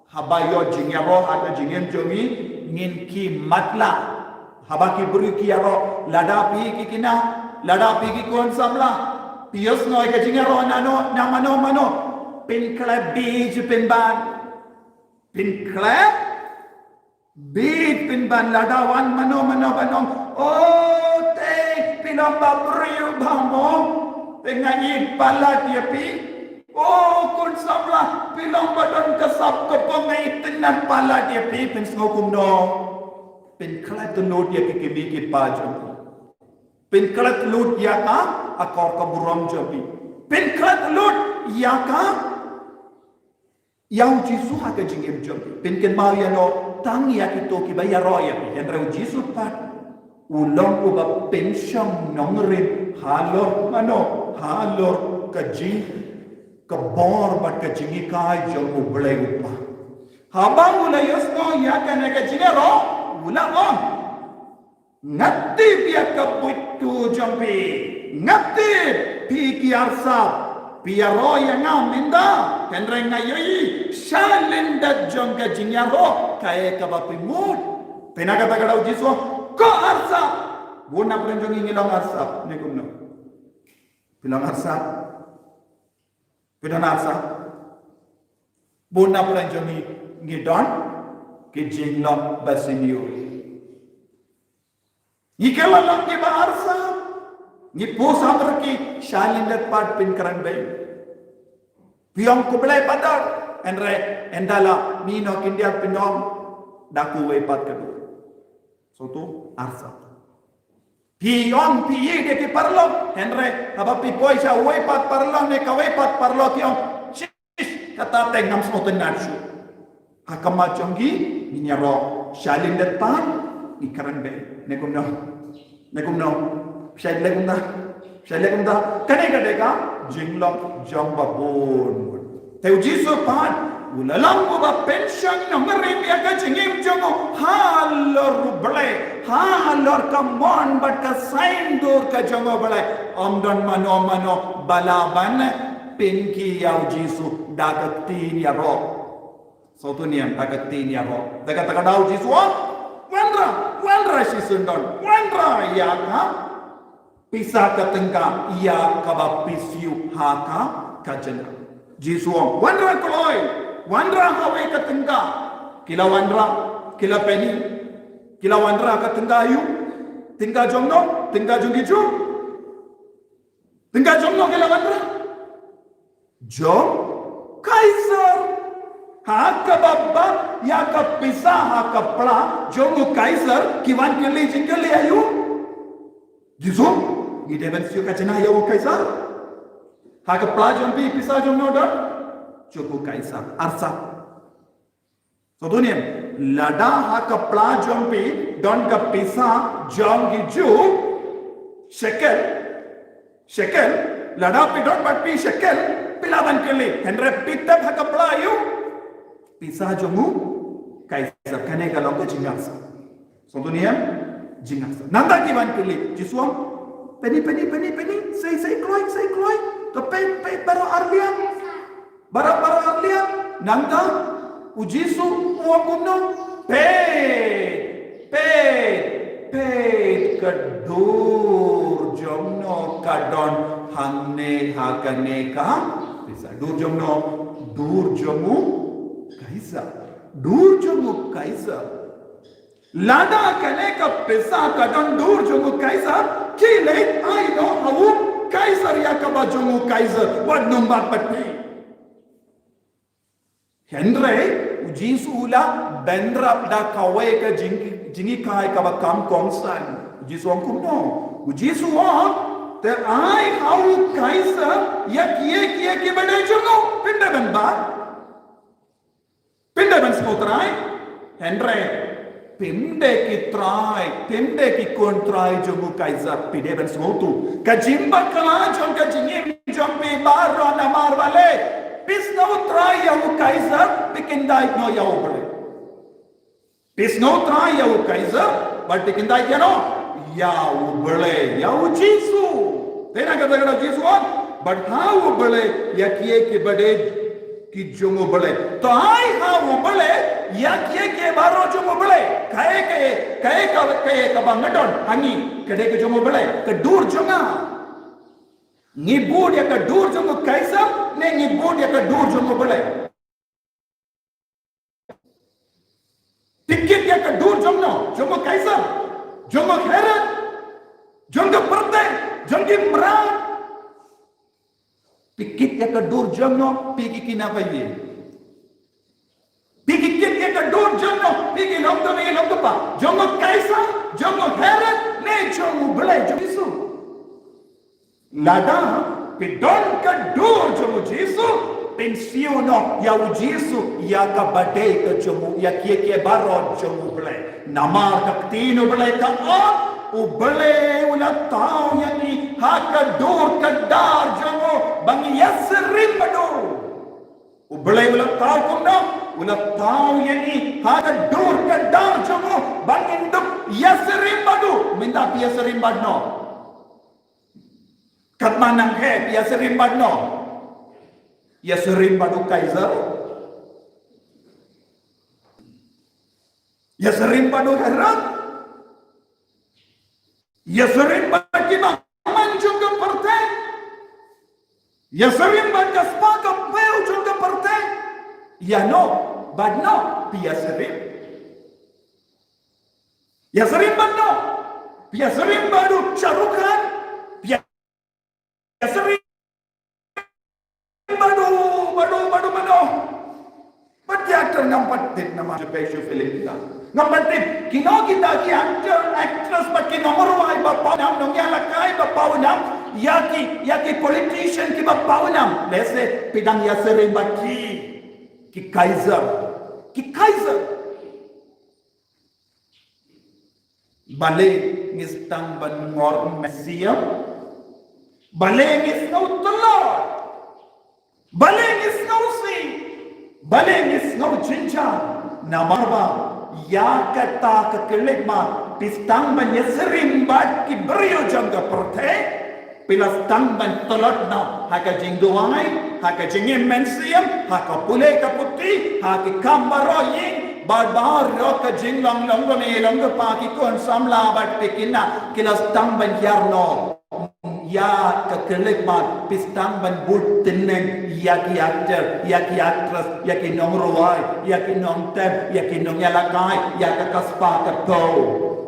Haba ïoh jingïaroh ha ka jingim jong ngi, ngin khie matlah. Haba ki briew ki ïaroh, lada phi ki khynnah, lada phi ki khun samla, phi ïohsngew ïa ka jingïaroh na no, na mano mano, pynkhlaiñ beit pynban. Pynkhlaiñ beit pynban. Lada wan mano mano ban ong, o te, phi long ba briew bha mo, te nga ïeit palat ïa phi. O khun samla, phi long ba don ka sap ka pong, nga itynnad palat ïa phi. Phin sngew kumno? Pynkhlaiñ lut ïa ki kmie ki kpa jong phi. Pynkhlaiñ lut ïa ka akor ka burom jong phi. Pynkhlaiñ lut ïa ka, ïa u Jisu ha ka jingim jong phi. Pynkynmaw ïano? Tang ïa kito kiba ïaroh ïa phi. Hynrei u Jisu pat u long uba pynshong nongrim halor mano? Halor ka jing, ka bor bad ka jinghikai jong u Blei u Kpa. Haba u la ïohsngew ïa kane ka jingïaroh, u la ong, nga tip ïa ka buit tu jong phi. Nga tip phi ki arsap. Phi ïaroh ïa nga mynta, hynrei nga ïohi shalyndet jong ka jingïaroh kaei kaba phi mut. Te na kata ka daw u Jisu, ko arsap. Bun na pdeng jong ngi ngi long arsap ne kumno? Phi long arsap? Phi don arsap? Bun na pdeng jong ngi ngi don ki jinglong ba sniew. Ngi kylla long kiba arsap. Ngi pus ha bor ki, shalyndet pat pynkren beiñ. Phi ong khublei Pator, hynrei ynda la mih noh khyndiat phin ong da kawei pat ka dur. Sngewthuh, arsap. Phi ong phi ïeit ïa ki paralok, hynrei haba phi poi sha uwei pat paralok ne kawei pat paralok, phi ong, shish, kata te ngam sngewtynnad shuh. Ha khmat jong ngi ngin ïaroh shalyndet pat, ngi kren beiñ. Ne kumno? Ne kumno? Shait leh kumta. Shait leh kumta. Kane ka dei ka jinglong jong ba bun. Te u Jisu pat u la long uba pynshong nongrim ïa ka jingim jong u halor u Blei, halor ka mon bad ka saiñdur ka jong u Blei. Ym don mano mano ba lah ban pynkiew ïa u Jisu da ka ktien ïaroh. Sngewthuh ne em? Da ka ktien ïaroh. Da kata ka daw u Jisu u ong, wanrah, wanrah shisyndon, wanrah ïa ka pisa ka tyngka ïa kaba phi siew ha ka khajna. Jisu u ong, wanrah kloi, wanrah kawei ka tyngka. Ki la wanrah, ki la penny, ki la wanrah ka tyngka aïu? Tyngka jong no? Tyngka jong ki Jiw. Tyngka jong no ki la wanrah? Jong Kaisar. Ha kaba bam ïa ka pisa ha ka pla jong u Kaisar, ki wan kylli jingkylli aïu? Jisu, ngi dei ban siew khajna ïa u Kaisar. Ha ka pla jong phi pisa jong no don? Jong u Kaisar. Arsap. Sngewthuh ne em? Lada ha ka pla jong phi don ka pisa jong ki Jiw, shekel, shekel, lada phi don bad phi shekel, phi lah ban kylli. Hynrei phi tip ha ka pla aïu? Pisa jong u Kaisar. Kane ka long ka jingïarsah. Sngewthuh ne em? Jingïarsah. Nangta ki wan kylli, Jisu ong, peit, peit, peit, peit, sei, sei kloi, sei kloi. Ka peit, peit baroh arliang. Baroh, baroh arliang. Nangta u Jisu u ong kumno? Peit, peit, peit, ka dur jong no ka don hangne ha kane ka pisa. Dur jong no? Dur jong u Kaisar. Dur jong u Kaisar. Lada kane ka pisa ka don dur jong u Kaisar, khie leit ai noh ha u Kaisar ïa kaba jong u Kaisar. Wat nym bat bad phi. Hynrei u Jisu u la bynrap da kawei ka jing, jinghikai kaba kham kongsan. U Jisu u ong kumno? U Jisu u ong, te ai ha u Kaisar ïa kiei kiei kiba dei jong u. Phim dei ban bat? Phim dei ban sngewtrai? Hynrei phim dei ki trai, phim dei ki khun trai jong u Kaisar, phi dei ban sngewthuh. Ka jingbakla jong ka jingim jong phi baroh namar balei? Phi sngewtrai ïa u Kaisar, phi kyndait noh ïa u Blei. Phi sngewtrai ïa u Kaisar, bad phi kyndait ïa no? Ïa u Blei, ïa u Jisu. Te na kata ka daw Jisu u ong, bad ha u Blei ïa kiei kiba dei ki jong u Blei. To ai ha u Blei ïa kiei kiei baroh jong u Blei. Kaei kaei, kaei ka, kaei kaba nga don ha ngi, ka dei ka jong u Blei, ka dur jong nga. Ngi bud ïa ka dur jong u Kaisar ne ngi bud ïa ka dur jong u Blei? Phi kit ïa ka dur jong no? Jong u Kaisar? Jong u Herod? Jong ka pyrthei? Jong ki mrad? Phi kit ïa ka dur jong no? Phi ki kine ba ïeit? Phi ki kit ïa ka dur jong no? Phi ki long kmie, long kpa? Jong u Kaisar? Jong u Herod? Ne jong u Blei, jong u Jisu? Lada phi don ka dur jong u Jisu, pynsiew noh ïa u Jisu ïa kaba dei ka jong u, ïa kiei kiei baroh jong u Blei. Namar ka ktien u Blei ka ong, u Blei u la thaw ïa ngi ha ka dur ka dar jong u ba ngin ïasyriem bad u. U Blei u la thaw kumno? U la thaw ïa ngi ha ka dur ka dar jong u ba ngin dup ïasyriem bad u. Mynta phi ïasyriem bad no? Katba nang heh, phi ïasyriem bad no? Ïasyriem bad u Kaisar? Ïasyriem bad u Herod? Ïasyriem bad ki bamon jong ka pyrthei? Ïasyriem bad ka spah ka phew jong ka pyrthei? Ïa no bad no phi ïasyriem? Ïasyriem bad no? Phi ïasyriem bad u Shah Rukh Khan? Phi ïasyriem bad u, bad u, bad u, bad u? Bad ki actor ngam pat tip namar jubei shu film kita. Ngam pat tip. Kino kita ki actor, actress bad ki nongrwai ba pawnam, nongïalehkai ba pawnam, ïa ki, ïa ki politician kiba pawnam. Lehse phi dang ïasyriem bad ki, ki Kaisar. Ki Kaisar. Balei ngi sdang ban ngor mynsiem? Balei ngi sngew tlot? Balei ngi sngewsih? Balei ngi sngew jynjar? Namar ba ïa kata ka khyllipmat, phi sdang ban ïasyriem bad ki briew jong ka pyrthei. Phi la sdang ban tlot noh ha ka jingduwai, ha ka jingim mynsiem, ha ka pule ka puthi, ha ki kam baroh ïing, bad baroh ka jinglong, long kmie, long kpa, ki khun samla bad phi kine, ki la sdang ban hiar noh ïa ka khyllipmat. Phi sdang ban bud tneng ïa ki actor, ïa ki actress, ïa ki nongrwai, ïa ki nongtem, ïa ki nongïalehkai, ïa ka spah ka phew.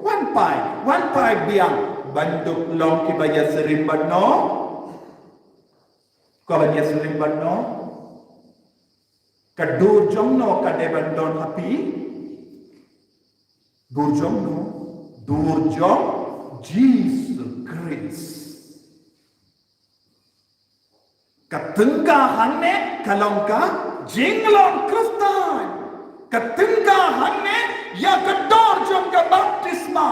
Wan phai, wan phai biang ban dup long kiba ïasyriem bad no. Ka ban ïasyriem bad no? Ka dur jong no ka dei ban don ha phi? Dur jong no? Dur jong Jisu Khrist. Ka tyngka hangne ka long ka jinglong Khristan. Ka tyngka hangne ïa ka dor jong ka baptisma.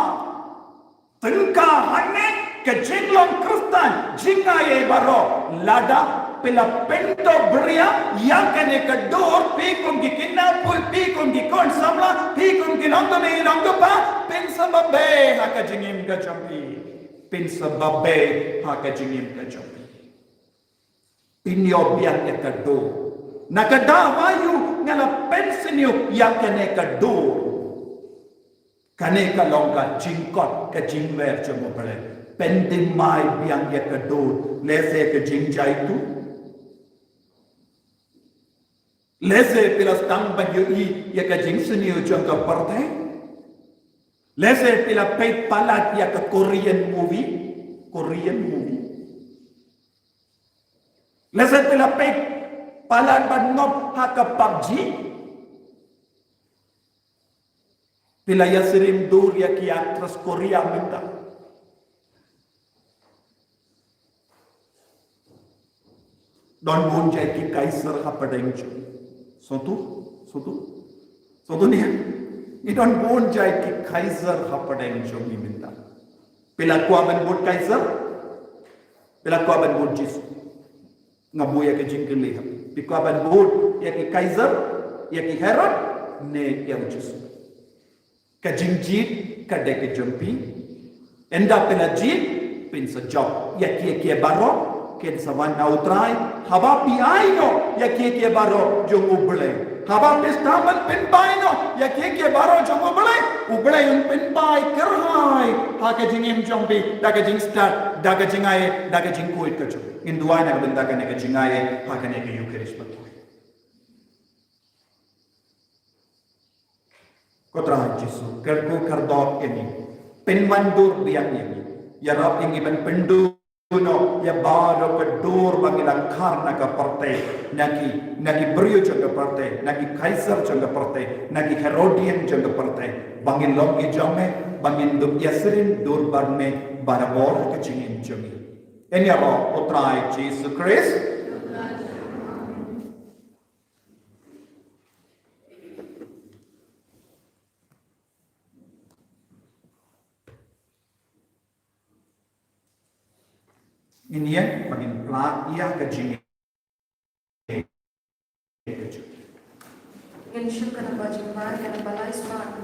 Tyngka hangne ka jinglong Khristan, jingaiei baroh. Lada phi la pyndonkam ïa kane ka dur, phi kum ki khynnah, phi kum ki khun samla, nongkmie nongkpa, pynsababe ha ka jingim ka jong phi. Pynsababe ha ka jingim ka jong phi. Pynïoh biang ïa ka dur. Na ka daw ba ïoh nga la pynsniew ïa kane ka dur. Kane ka long ka jingkot, ka jingwer jong U Blei. Pyndem mai biang ïa ka dur. Lehse ka jingjia tu. Lehse phi la sdang ban ïohi ïa ka jingsniew jong ka pyrthei. Lehse phi la peit palat ïa ka Korean movie. Korean movie. Lehse phi la peit palat ban ngop ha ka PUBG. Phi la ïa sirim dur ïa ki actress Korea mynta. Don bun jait ki Kaiser hapdeng jong. Sotu, sotu. Sotu ni. Ngi don bun jait ki Kaiser hapdeng jong ngi mynta. Phi la kwah ban bud Kaiser? Phi la kwah ban bud Jisu? Nga buh ïa ka jingkylli ha. Phi kwah ban bud ïa ki Kaiser, ïa ki Herod, ne ïa u Jisu? Ka jingjied ka dei ka jong phi. Ynda phi la jied, phin sa jop ïa kiei kiei baroh kin sa wan na U Trai. Haba phi ai noh ïa kiei kiei baroh jong U Blei, haba phi sdang ban pynpaw noh ïa kiei kiei baroh jong U Blei, U Blei un pynpaw kyrhai ha ka jingim jong phi da ka jingstad, da ka jingai, da ka jingkhuid ka jong. Ngin duwai na ka bynta kane ka jingai ha kane ka Eucharist. Ko Trai Jisu, kyrkhu kyrdoh ïa ngi. Pynwandur biang ïa ngi. Ïarap ïa ngi ban pynduh noh ïa baroh ka dur ba ngi la khar na ka pyrthei, na ki, na ki briew jong ka pyrthei, na ki Kaiser jong ka pyrthei, na ki Herodian jong ka pyrthei. Ba ngin long ki jong me, ba ngin dup ïa sirin dur bad me barabor ka jingim jong ngi. Ïa ro, ko Trai Jisu Khrist. Ngin ïeng, ba ngin pla ïa ka jingïeit. Ngin shim ka namba jingpang, ka namba lai spah.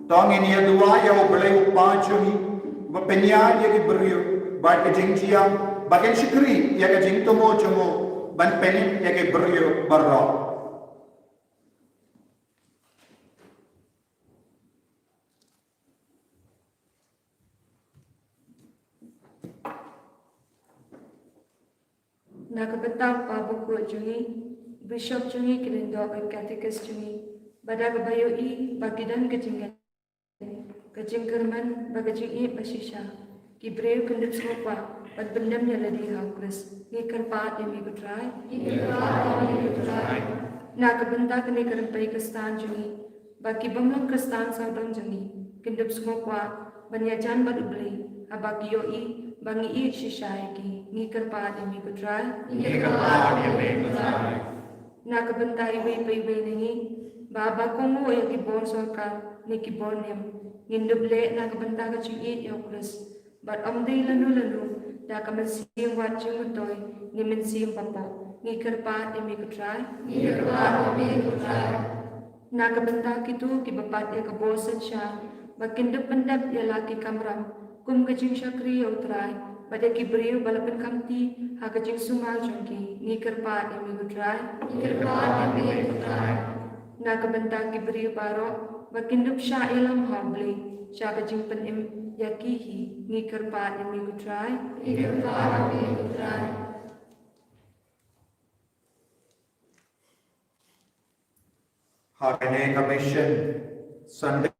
To ngin ïa duwai ïa U Blei U Kpa jong ngi, uba pynïaid ïa ki briew bad ka jingjia, ba kan shakri ïa ka jingthmu jong u ban pynïaid ïa ki briew baroh. Na ka bynta u Kpa Bakhuid jong ngi, u Bishop jong ngi, ki lyngdoh bad ki katekis jong ngi, bad da kaba ïohi ba ki don ka jingngeit, ka jingkyrmen bad ka jingïeit ba shisha, ki briew kin dup sngewbha Bad pyndem ïa lade ha u Khrist. Ngi kyrpad ïa me ko Trai. Ngi kyrpad ïa me ko Trai. Na ka bynta kane ka rympei Khristan jong ngi bad ki bym long Khristan sawdong jong ngi, kin dup sngewkwah ban ïajan bad U Blei haba ki ïohi ba ngi ïeit shisha ïa ki. Ngi kyrpad ïa me ko Trai. Ngi kyrpad ïa me ko Trai. Na ka bynta iwei pa iwei na ngi, ba haba kohnguh ïa ki bor sorkar ne ki bor niam, ngin dup leh na ka bynta ka jingïeit ïa u Khrist. Bad ym dei lano lano, da ka mynsiem wat jingmyntoi ne mynsiem bapoh. Ngi kyrpad ïa me ko Trai. Ngi kyrpad ïa me ko Trai. Na ka bynta kito kiba bat ïa ka bor synshar, ba kin dup pyndep ïa la ki kamram kum ka jingshakri ïa u Trai bad ïa ki briew ba la pynkhamti ha ka jingsumar jong ki. Ngi kyrpad ïa me ko Trai. Ngi kyrpad ïa me ko Trai. Na ka bynta ki briew baroh ba kin dup shah ïalam ha U Blei sha ka jingpynim ïa ki hi. Ngi kyrpad ïa me ko Trai. Ngi kyrpad ïa me ko Trai. Ha kane ka Mission Sunday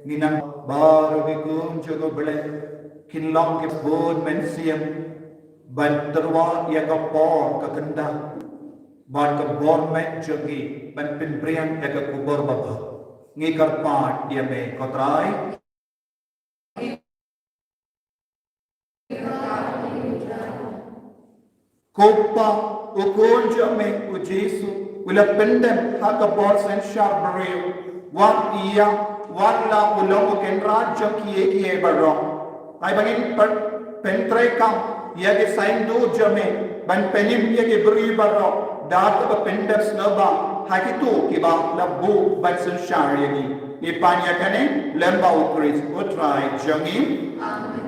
ngi nang baroh ki khun jong U Blei kin long ki bun mynsiem ban tyrwa ïa ka por ka kynda bad ka bor met jong ngi ban pynpriang ïa ka khubor babha. Ngi kyrpad ïa me ko Trai. Ko Pa, u Khun jong me u Jisu u la pyndem ha ka bor synshar briew, wat ïa, wat la u long u kynrad jong kiei kiei baroh. Ai ba ngin pyn, pyntreikam ïa ki saiñdur jong me ban pynim ïa ki briew baroh da kaba pyndep sngewbha ha kito kiba la buh ban synshar ïa ngi. Ngi pan ïa kane lem bad u Khrist u Trai jong ngi. Amen.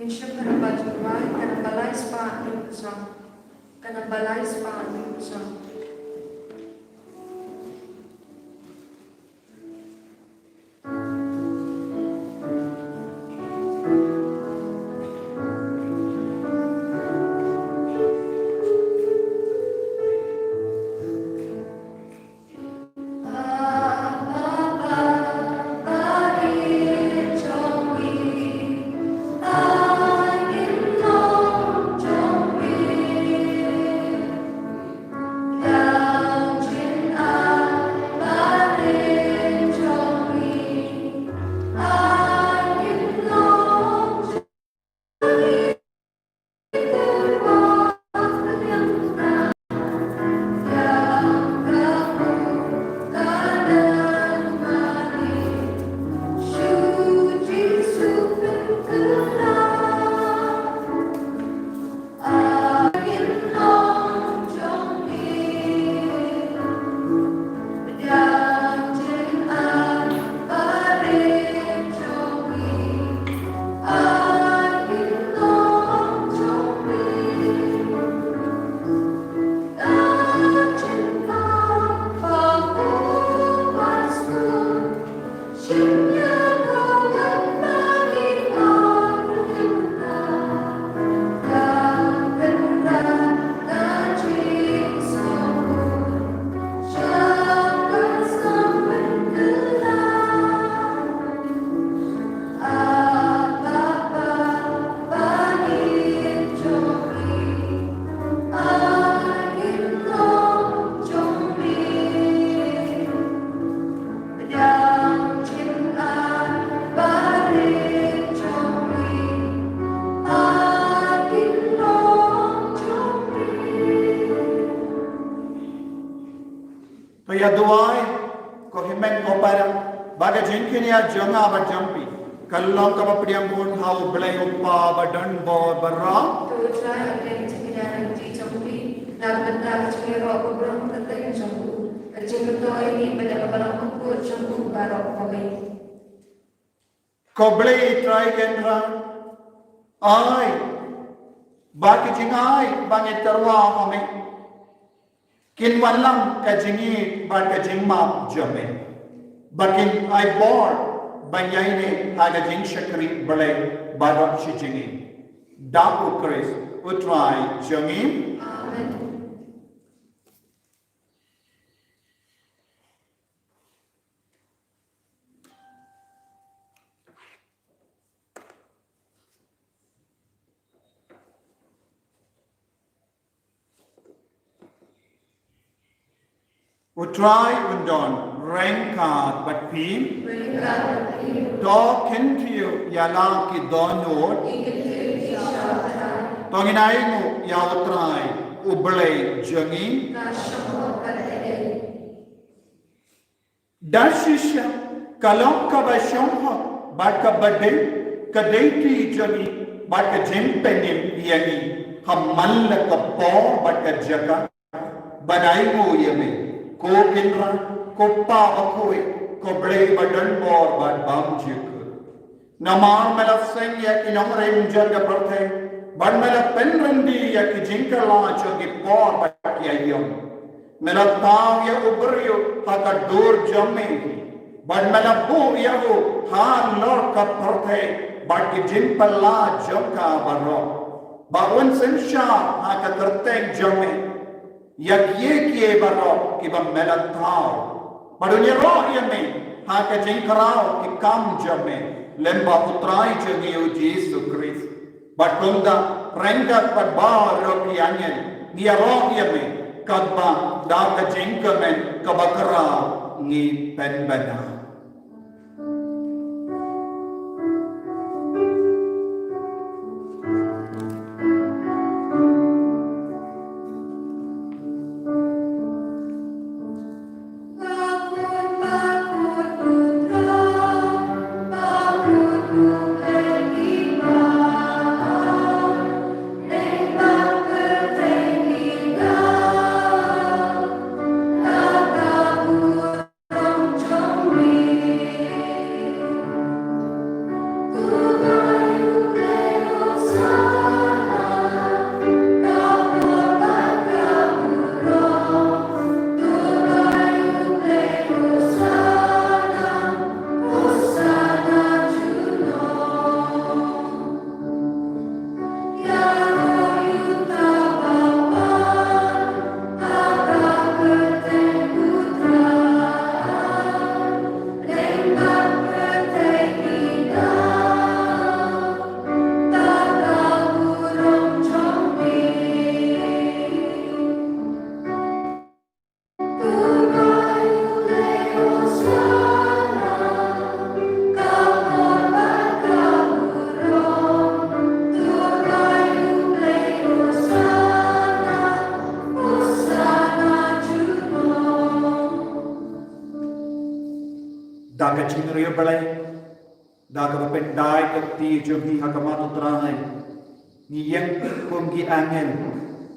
Ngin shim ka namba jingrwai, ka namba lai spah hynriew spah. Ka namba lai spah hynriew spah. To ïa duwai, ko hynmen ko para, ba ka jingkynnoh jong nga bad jong phi kan long kaba pdiang bun ha U Blei U Kpa ba don bor baroh. To Trai, ha ka jingkynnoh jong phi, na ka bynta ka jingïaroh ka burom ka kyrteng jong u, ka jingmyntoi bad ka balang kyrkhu jong u baroh kawei. Ko Blei Trai Kynrad, ai ba ki jingai ba ngi tyrwa ha me kin wanlam ka jingïeit bad ka jingmap jong me, ba kin ai bor ban ïaineh ha ka jingshakri Blei baroh shi jingim. Da U Khrist U Trai jong ngi. Amen. U Trai un don ryngkat bad phi. To kyntiew ïa la ki dohnud. To ngin ainguh ïa U Trai U Blei jong ngi. Da shisha ka long kaba shongkha bad kaba dei ka dei ki jong ngi bad ka jingpynim ïa ngi ha man la ka por bad ka jaka ban ainguh ïa me, ko Kynrad, ko Pa bakhuid, ko Blei ba don bor bad bymjukut. Namar me la seng ïa ki nongrim jong ka pyrthei bad me la pynryndi ïa ki jingkylla jong ki por bad ki aïom. Me la thaw ïa u briew ha ka dur jong me bad me la buh ïa u halor ka pyrthei bad ki jingpynlah jong ka baroh, ba un synshar ha ka kyrteng jong me ïa kiei kiei baroh kiba me la thaw. Bad un ïaroh ïa me ha ka jingkhraw ki kam jong me lem bad U Trai jong ngi U Jisu Khrist. Bad kumta ryngkat bad baroh ki angel ngi ïaroh ïa me, katba da ka jingkmen kaba khraw ngi pynbna. Da ka jingriewblei, da kaba pyndait ka kti jong ngi ha khmat U Trai, ngi ïeng kum ki angel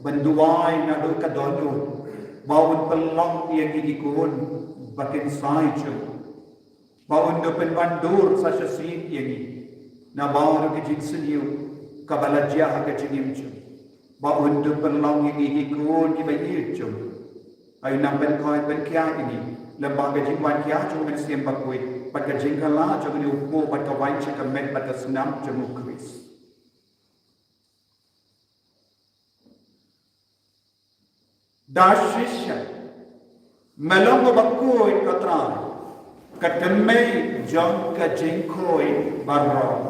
ban duwai naduh ka dohnud ba un pynlong ïa ngi ki khun ba kynsai jong u, ba un da pynwandur sa shisien ïa ngi na baroh ki jingsniew kaba la jia ha ka jingim jong u, ba un da pynlong ïa ngi ki khun kiba ïeit jong u. Ai u nang pynkhoi pynkhiah ïa ngi lem bad ka jingwan khia jong u Mynsiem Bakhuid bad ka jingkylla jong une u kpu bad ka wan sha ka met bad ka snam jong u Khrist. Da shisha me long uba khuid, ko Trai, ka tynmei jong ka jingkhuid baroh.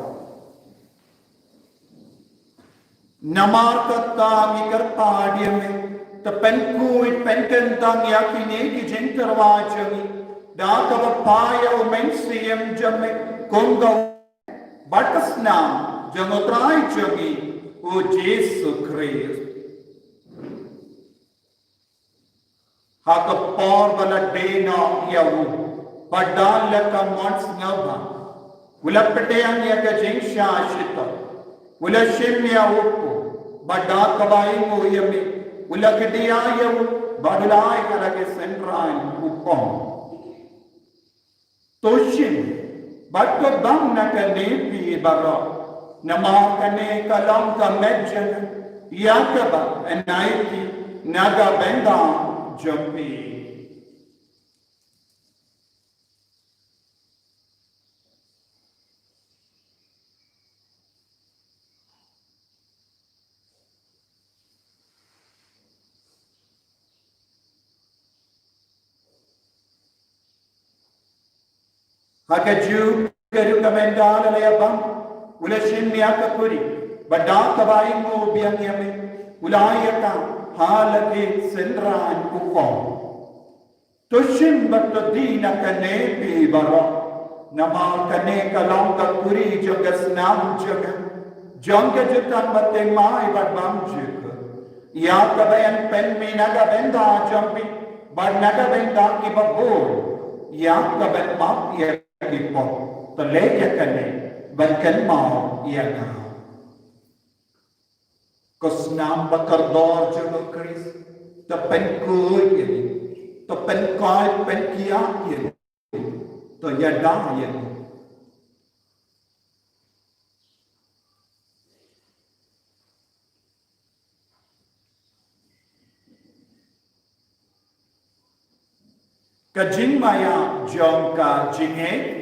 Namar kata ngi kyrpad ïa me, to pynkhuid pynkyntang ïa kine ki jingtyrwa jong ngi da kaba phai ïa u Mynsiem jong me kum ka bad ka snam jong U Trai jong ngi U Jisu Khrist. Ha ka por ba la die noh ïa u bad da la ka mon sngewbha, u la pdiang ïa ka jingshah shitom, u la shim ïa u kpu bad da kaba ainguh ïa me u la kdiah ïa u bad u la ai ha la ki synran, u ong: To shim bad to bam na kane phi baroh, namar kane ka long ka met jong nga ïa kaba yn ai phi na ka bynta jong phi. Ha kajuh ka ruh ka mynta la ïa bam, u la shim ïa ka kuri bad da kaba ainguh biang ïa me, u la ai ïa ka ha la ki synran, u ong: To shim bad to die na kane phi baroh. Namar kane ka long ka kuri jong ka snam jong nga, jong ka jutang ba thymmai bad bymjukut, ïa kaba yn pynmih na ka bynta jong phi bad na ka bynta kiba bun, ïa kaban map ïa ki pop. To leh ïa kane ban kynmaw ïa nga. Ka snam ba kordor jong u Khrist, to pynkhuid ïa ngi, to pynkoit pynkhiah ïa ngi, to ïada ïa ngi. Ka jingmaïa jong ka jingngeit.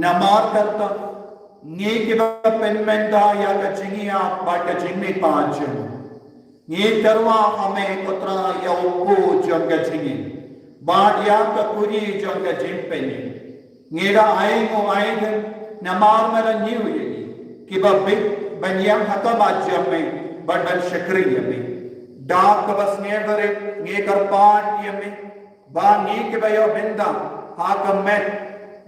Namar kata, ngi kiba pynmynta ïa ka jingïap bad ka jingmihpat jong ngi, ngi tyrwa ha me ko Trai ïa u kpu jong ka jingim bad ïa ka kuri jong ka jingpynim. Ngi da ai nguh ai dhyn namar me la ñiew ïa ngi kiba bit ban ïeng ha khmat jong me bad ban shakri ïa me. Da kaba sngewbha ngi kyrpad ïa me ba ngi kiba ïoh bynta ha ka met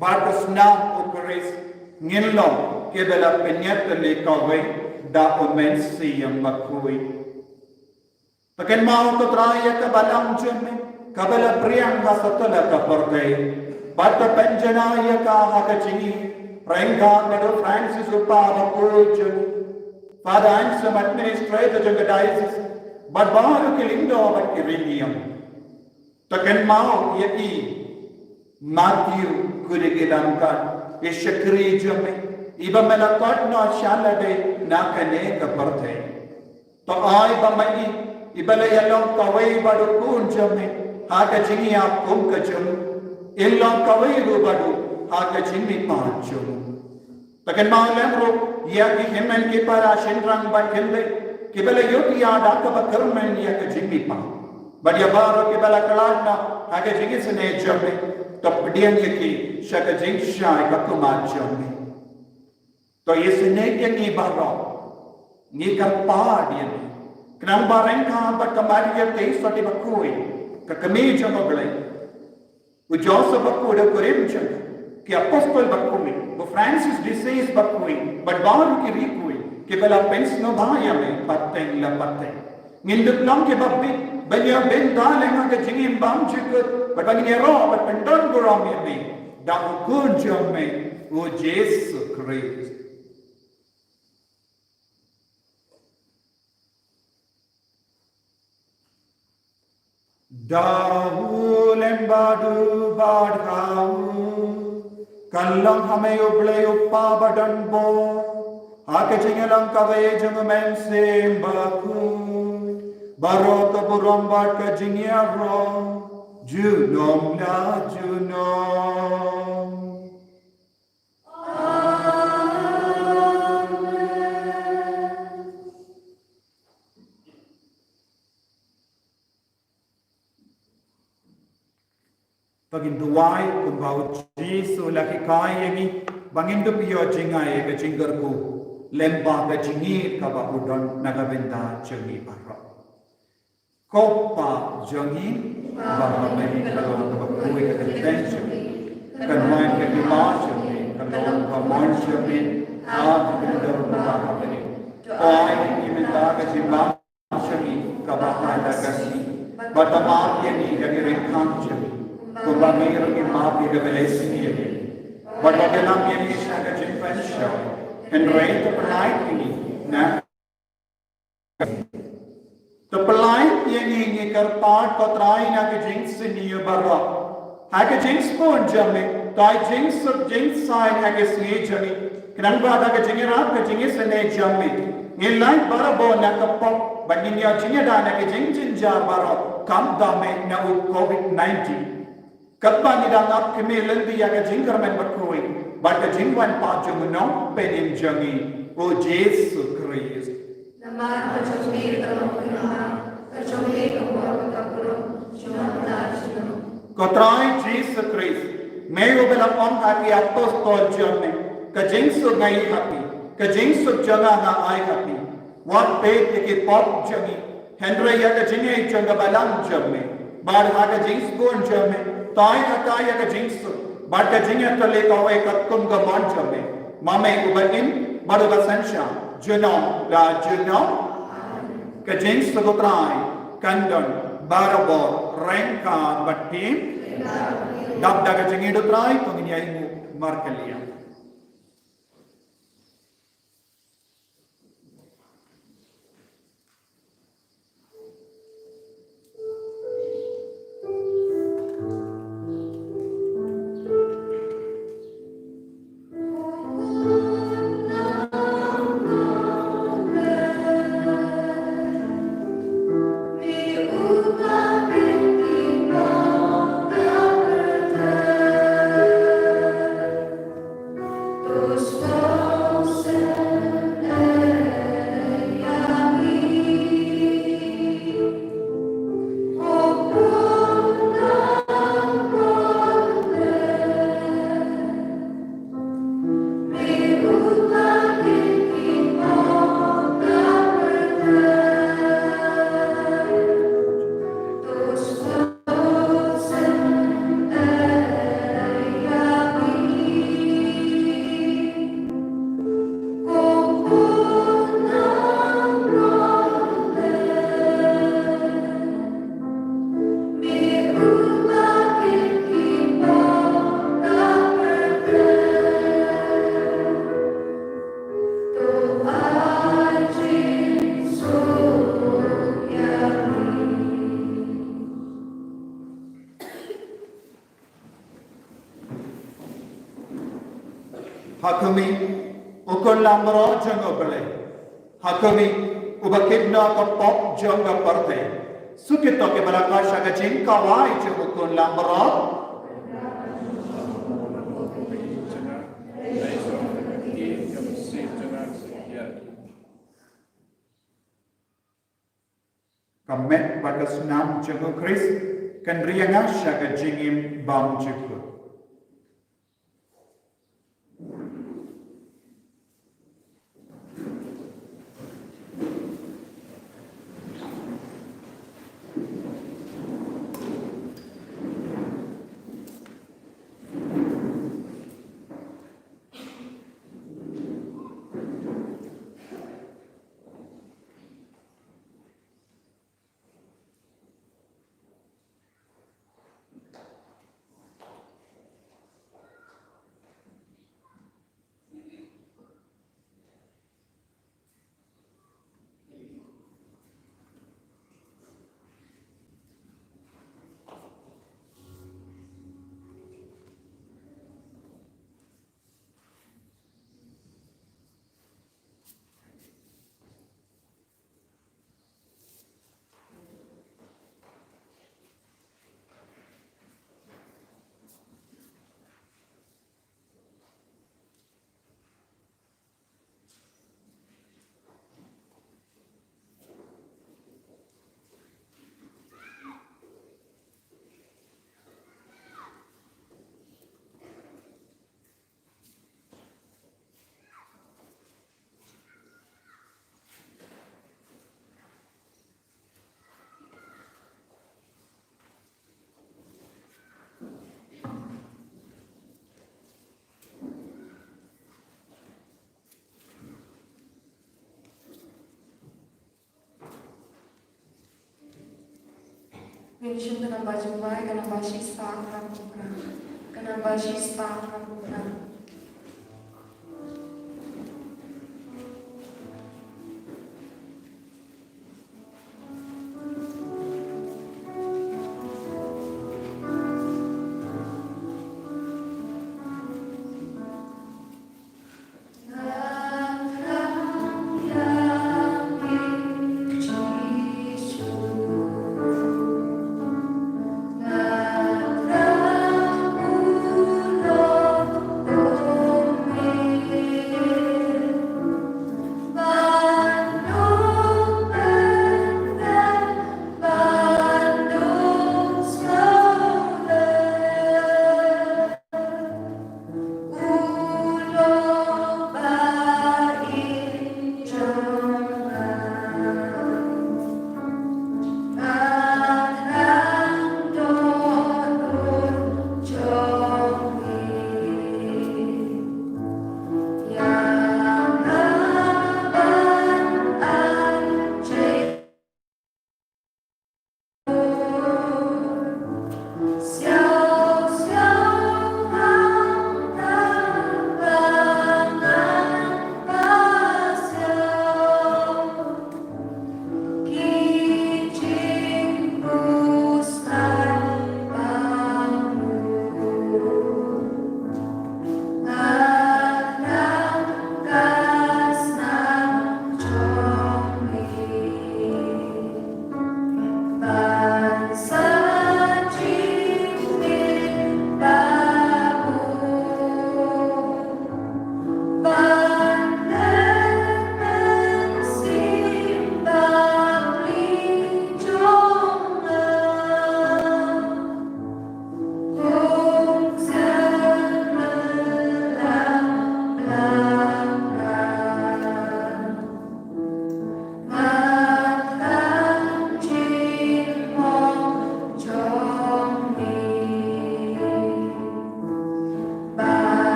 bad ka snam u Khrist ngin long kiba la pynïap ïa kawei da u Mynsiem Bakhuid. To kynmaw ko Trai ïa ka balang jong me kaba la pdiang ha satlak ka pyrthei bad to pynjanai ïa ka ha ka jingim ryngkat bad u Francis u Kpa Bakhuid jong ngi, Father Anselm, administrator jong ka diocese, bad baroh ki lyngdoh bad ki riewniam. To kynmaw ïa i Matthew Khudikilamkat, i shakri jong me, iba me la khot noh sha lade na kane ka pyrthei. To ai ba ma i, iba la ïalong kawei bad u khun jong me ha ka jingïap kum ka jong u, in long kawei ruh bad u ha ka jingmihpat jong u. To kynmaw lem ruh ïa ki hynmen ki para shynrang bad khyndiat kiba la ïoh ïa da kaba kyrmen ïa ka jingmihpat, bad ïa baroh kiba la khlad noh ha ka jingisynei jong me, to pdiang ïa ki sha ka jingshai ka khmat jong me. To isynei ïa ngi baroh, ngi kyrpad ïa me, khnang ba ryngkat bad ka Maria Theisotti Bakhuid, ka kmie jong U Blei, u Joseph Bakhuid, u kurim jong nga, ki apostol bakhuid, u Francis de Sales Bakhuid, bad baroh ki riewkhuid kiba la pynsngewbha ïa me pateng la pateng, ngin dup long kiba bit ban ïoh bynta lem ha ka jingim bymjukut, bad ba ngin ïaroh bad pyndon burom ïa me da u Khun jong me, u Jisu Khrist. Da u lem bad u bad ha u, kan long ha me U Blei U Kpa badonbor, ha ka jingïalang kawei jong U Mynsiem Bakhuid, baroh ka burom bad ka jingïaroh junom la junom. To ngin duwai kumba U Jisu u la hikai ïa ngi, ba ngin dup ïoh jngai ïa ka jingkyrkhu lem bad ka jingïeit kaba u don na ka bynta jong ngi baroh. Ko Pa jong ngi ba ha bneng, ka long kaba khuid ka kyrteng jong me, kan wan ka hima jong me, ka long ka mon jong me ha khyndew ba ha bneng. To ai ïa ngi mynta ka jingbam jong ngi kaba ha ka sngi, bad to map ïa ngi ïa ki riewkhang jong ngi, kumba ngi ruh ngi map ïa kiba leh sngi ïa ngi. Bad wat ïalam ïa ngi sha ka jingpynshoi, hynrei to pynlait ïa ngi na To pynlait ïa ngi, ngi kyrpad ko Trai, na ka jingsniew baroh, ha ka jingsbun jong me, to ai jingsuk jingsaiñ ha ka sngi jong ngi, Nangta da ka jingïarap ka jingisynei jong me, ngin lait barabor na ka pop bad ngin ïoh jingïada na ki jingjynjar baroh, khamtam na u Covid nineteen. Katba ngi dang ap, khmih lynti ïa ka jingkyrmen bakhuid bad ka jingwan pat jong u Nongpynim jong ngi, u Jisu Khrist. Namar ka jong me ka long ka kyrhai, ka jong me ka bor bad ka burom, jong me ka jong me. Ko Trai Jisu Khrist, me uba la ong ha ki apostol jong me, ka jingsuk nga ai ha phi, ka jingsuk jong nga nga ai ha phi. Wat peit ïa ki pop jong ngi, hynrei ïa ka jingngeit jong ka balang jong me. Bad ha ka jingsbun jong me, tai hatai ïa ka jingsuk bad ka jingïatylli kawei katkum ka mon jong me. Ma me uba im bad uba synshar, junom la junom. Ka jingsuk u Trai kan don barabor ryngkat bad phi. Dap da ka jingïeit u Trai, to ngin ïa ainguh markylliang. Ha khmih, u khun langbrot jong U Blei. Ha khmih, uba kit noh ka pop jong ka pyrthei. Shu kito kiba la koit sha ka jingkawai jong u khun langbrot. Ka met bad ka snam jong u Khrist kan ri ïa nga sha ka jingim bymjukut. Ngin shim ka namba jingduwai, ka namba shispah phra phew phra. Ka namba shispah phra phew phra.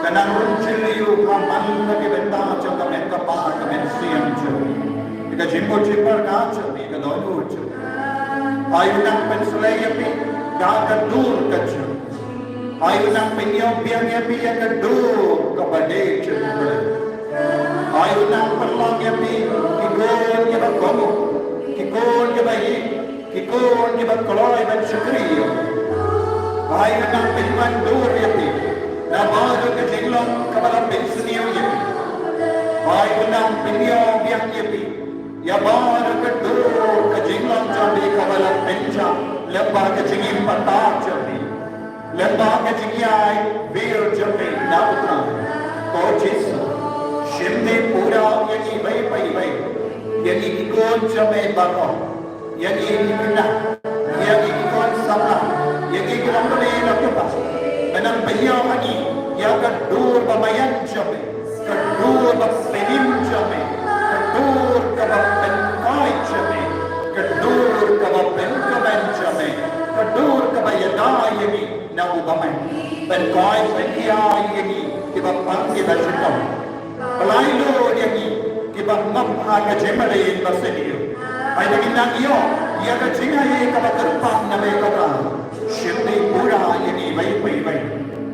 Nang rung jylliew ha man la ki bynta jong ka met kpa ka met siem jong phi, ïa ka jingmut jingpyrkhat jong phi, ïa ka dohnud jong phi. Ai u nang pynslei ïa phi da ka dur ka jong phi. Ai u nang pynïoh biang ïa phi ïa ka dur kaba dei jong U Blei. Ai u nang pynlong ïa phi ki khun kiba kohnguh, ki khun kiba ïeit, ki khun kiba kloi ban shakri ïa U. Ai u nang pynwandur ïa phi na baroh ka jinglong kaba la pynsniew ïa phi. Ai u nang pynïoh biang ïa phi ïa baroh ka dur ka jinglong jong phi kaba la pynjah lyngba ka jingim patar jong phi, lyngba ka jingïai wir jong phi na U Trai. Ko Jisu, shim dei pura ïa ngi iwei pa iwei, ïa ngi ki khun jong me baroh, ïa ngi ki khynnah, ïa ngi ki khun samla, ïa ngi ki longkmie longkpa. Me nang pynïoh ha ngi ïa ka dur ba maïan jong me, ka dur ba pynim jong me, ka dur kaba pynkoit jong me, ka dur kaba pynkmen jong me, ka dur kaba ïada ïa ngi na u bymman. Pynkoit pynïaid ïa ngi kiba pang kiba shitom. Pynlait lut ïa ngi kiba ngop ha ka jingmlien ba sniew. Ai ba ngin nang ïoh ïa ka jingai kaba kyrpang na me ko Trai. Shim dei pura ïa ngi iwei pa iwei.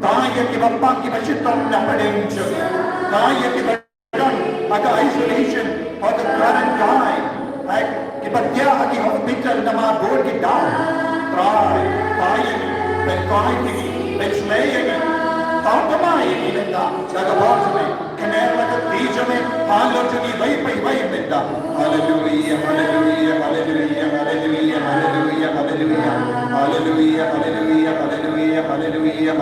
Tang ïa kiba pang kiba shitom na pdeng jong ngi. Tang ïa kiba don ha ka isolation, ha ka quarantine, ha kiba thiah ha ki hospital namar bun ki daw. Trai, trai ïa ngi, pynkoit ïa ngi, pynshlei ïa ngi. Tang thymmai ïa ngi mynta da ka bor jong me. Kynnoh la ka kti jong me halor jong ngi iwei pa iwei mynta. Haleluia, haleluia, haleluia, haleluia, haleluia, haleluia. Haleluia, haleluia, haleluia, haleluia, haleluia,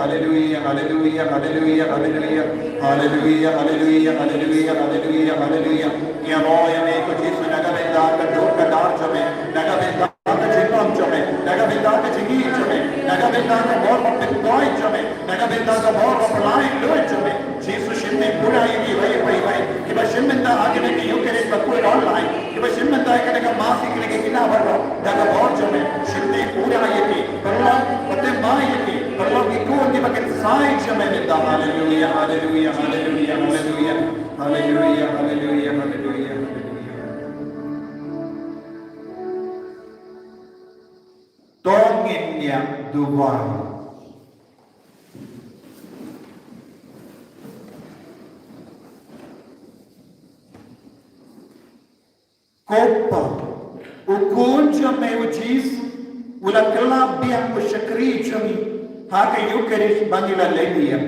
haleluia, haleluia, haleluia. Haleluia, haleluia, haleluia, haleluia, haleluia. Ngi ïaroh ïa me ko Jisu na ka bynta ka dur ka dar jong me, na ka bynta ka jinglong jong me, na ka bynta ka jingïeit jong me, na ka bynta ka bor ba pynkoit jong me, na ka bynta ka bor ba pynlait lut jong me. Jisu shim dei pura ïa ngi iwei pa iwei kiba shim bynta ha kane ka Eucharist ba khuid online. Kiba shim bynta ïa kane ka Mass, ïa kine ki khynnah baroh da ka bor jong me, shim dei pura ïa ki, pynlong, pynthikna ïa ki, pynlong ki khun kiba kynsai jong me mynta. Haleluia, haleluia, haleluia, haleluia. Haleluia, haleluia, haleluia, haleluia. To ngin ïa duwai. Ko Pa, u Khun jong me u Jisu u la kylla biang u shakri jong ngi ha ka Eucharist ba ngi la leit ïa.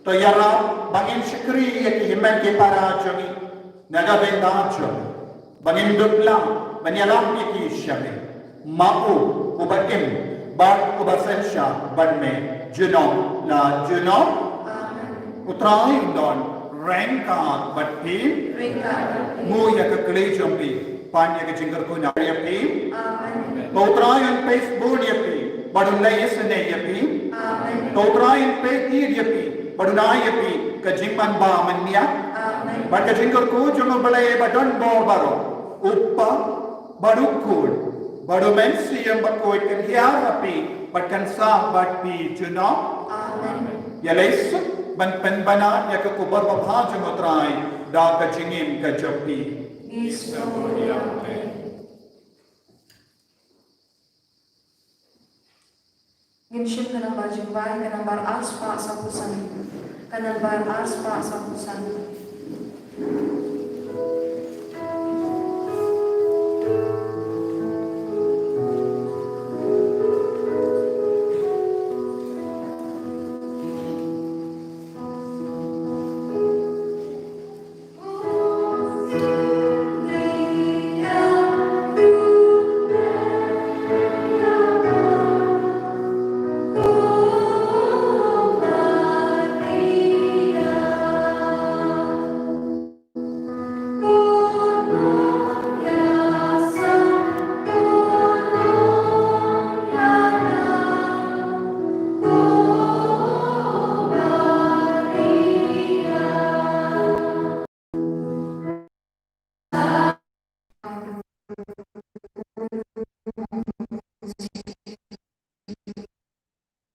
To ïarap ba ngin shakri ïa ki hynmen ki para jong ngi na ka bynta jong me, ba ngin dup lang ban ïarap ïa ki sha me. Ma u uba im bad uba synshar bad me junom la junom. Amen. U Trai un don ryngkat bad phi. Ryngkat bad phi. Mut ïa ka kylli jong phi, pan ïa ka jingkyrkhu na ïa phi. Amen. To U Trai un peit bun ïa phi bad un leh isynei ïa phi. Amen. To U Trai un peit ïa phi bad un ai ïa phi ka jingman ba mynmiat. Amen. Bad ka jingkyrkhu jong U Blei ba don bor baroh, U Kpa bad U Khun bad U Mynsiem Bakhuid, kan hiar ha phi bad kan sah bad phi junom. Amen. Ïa leit suk ban pynbna ïa ka khubor babha jong U Trai da ka jingim ka jong phi. Ngin shim ka nambar jingbai, ka nambar ar spah sanphew san. Ka nambar ar spah sanphew san.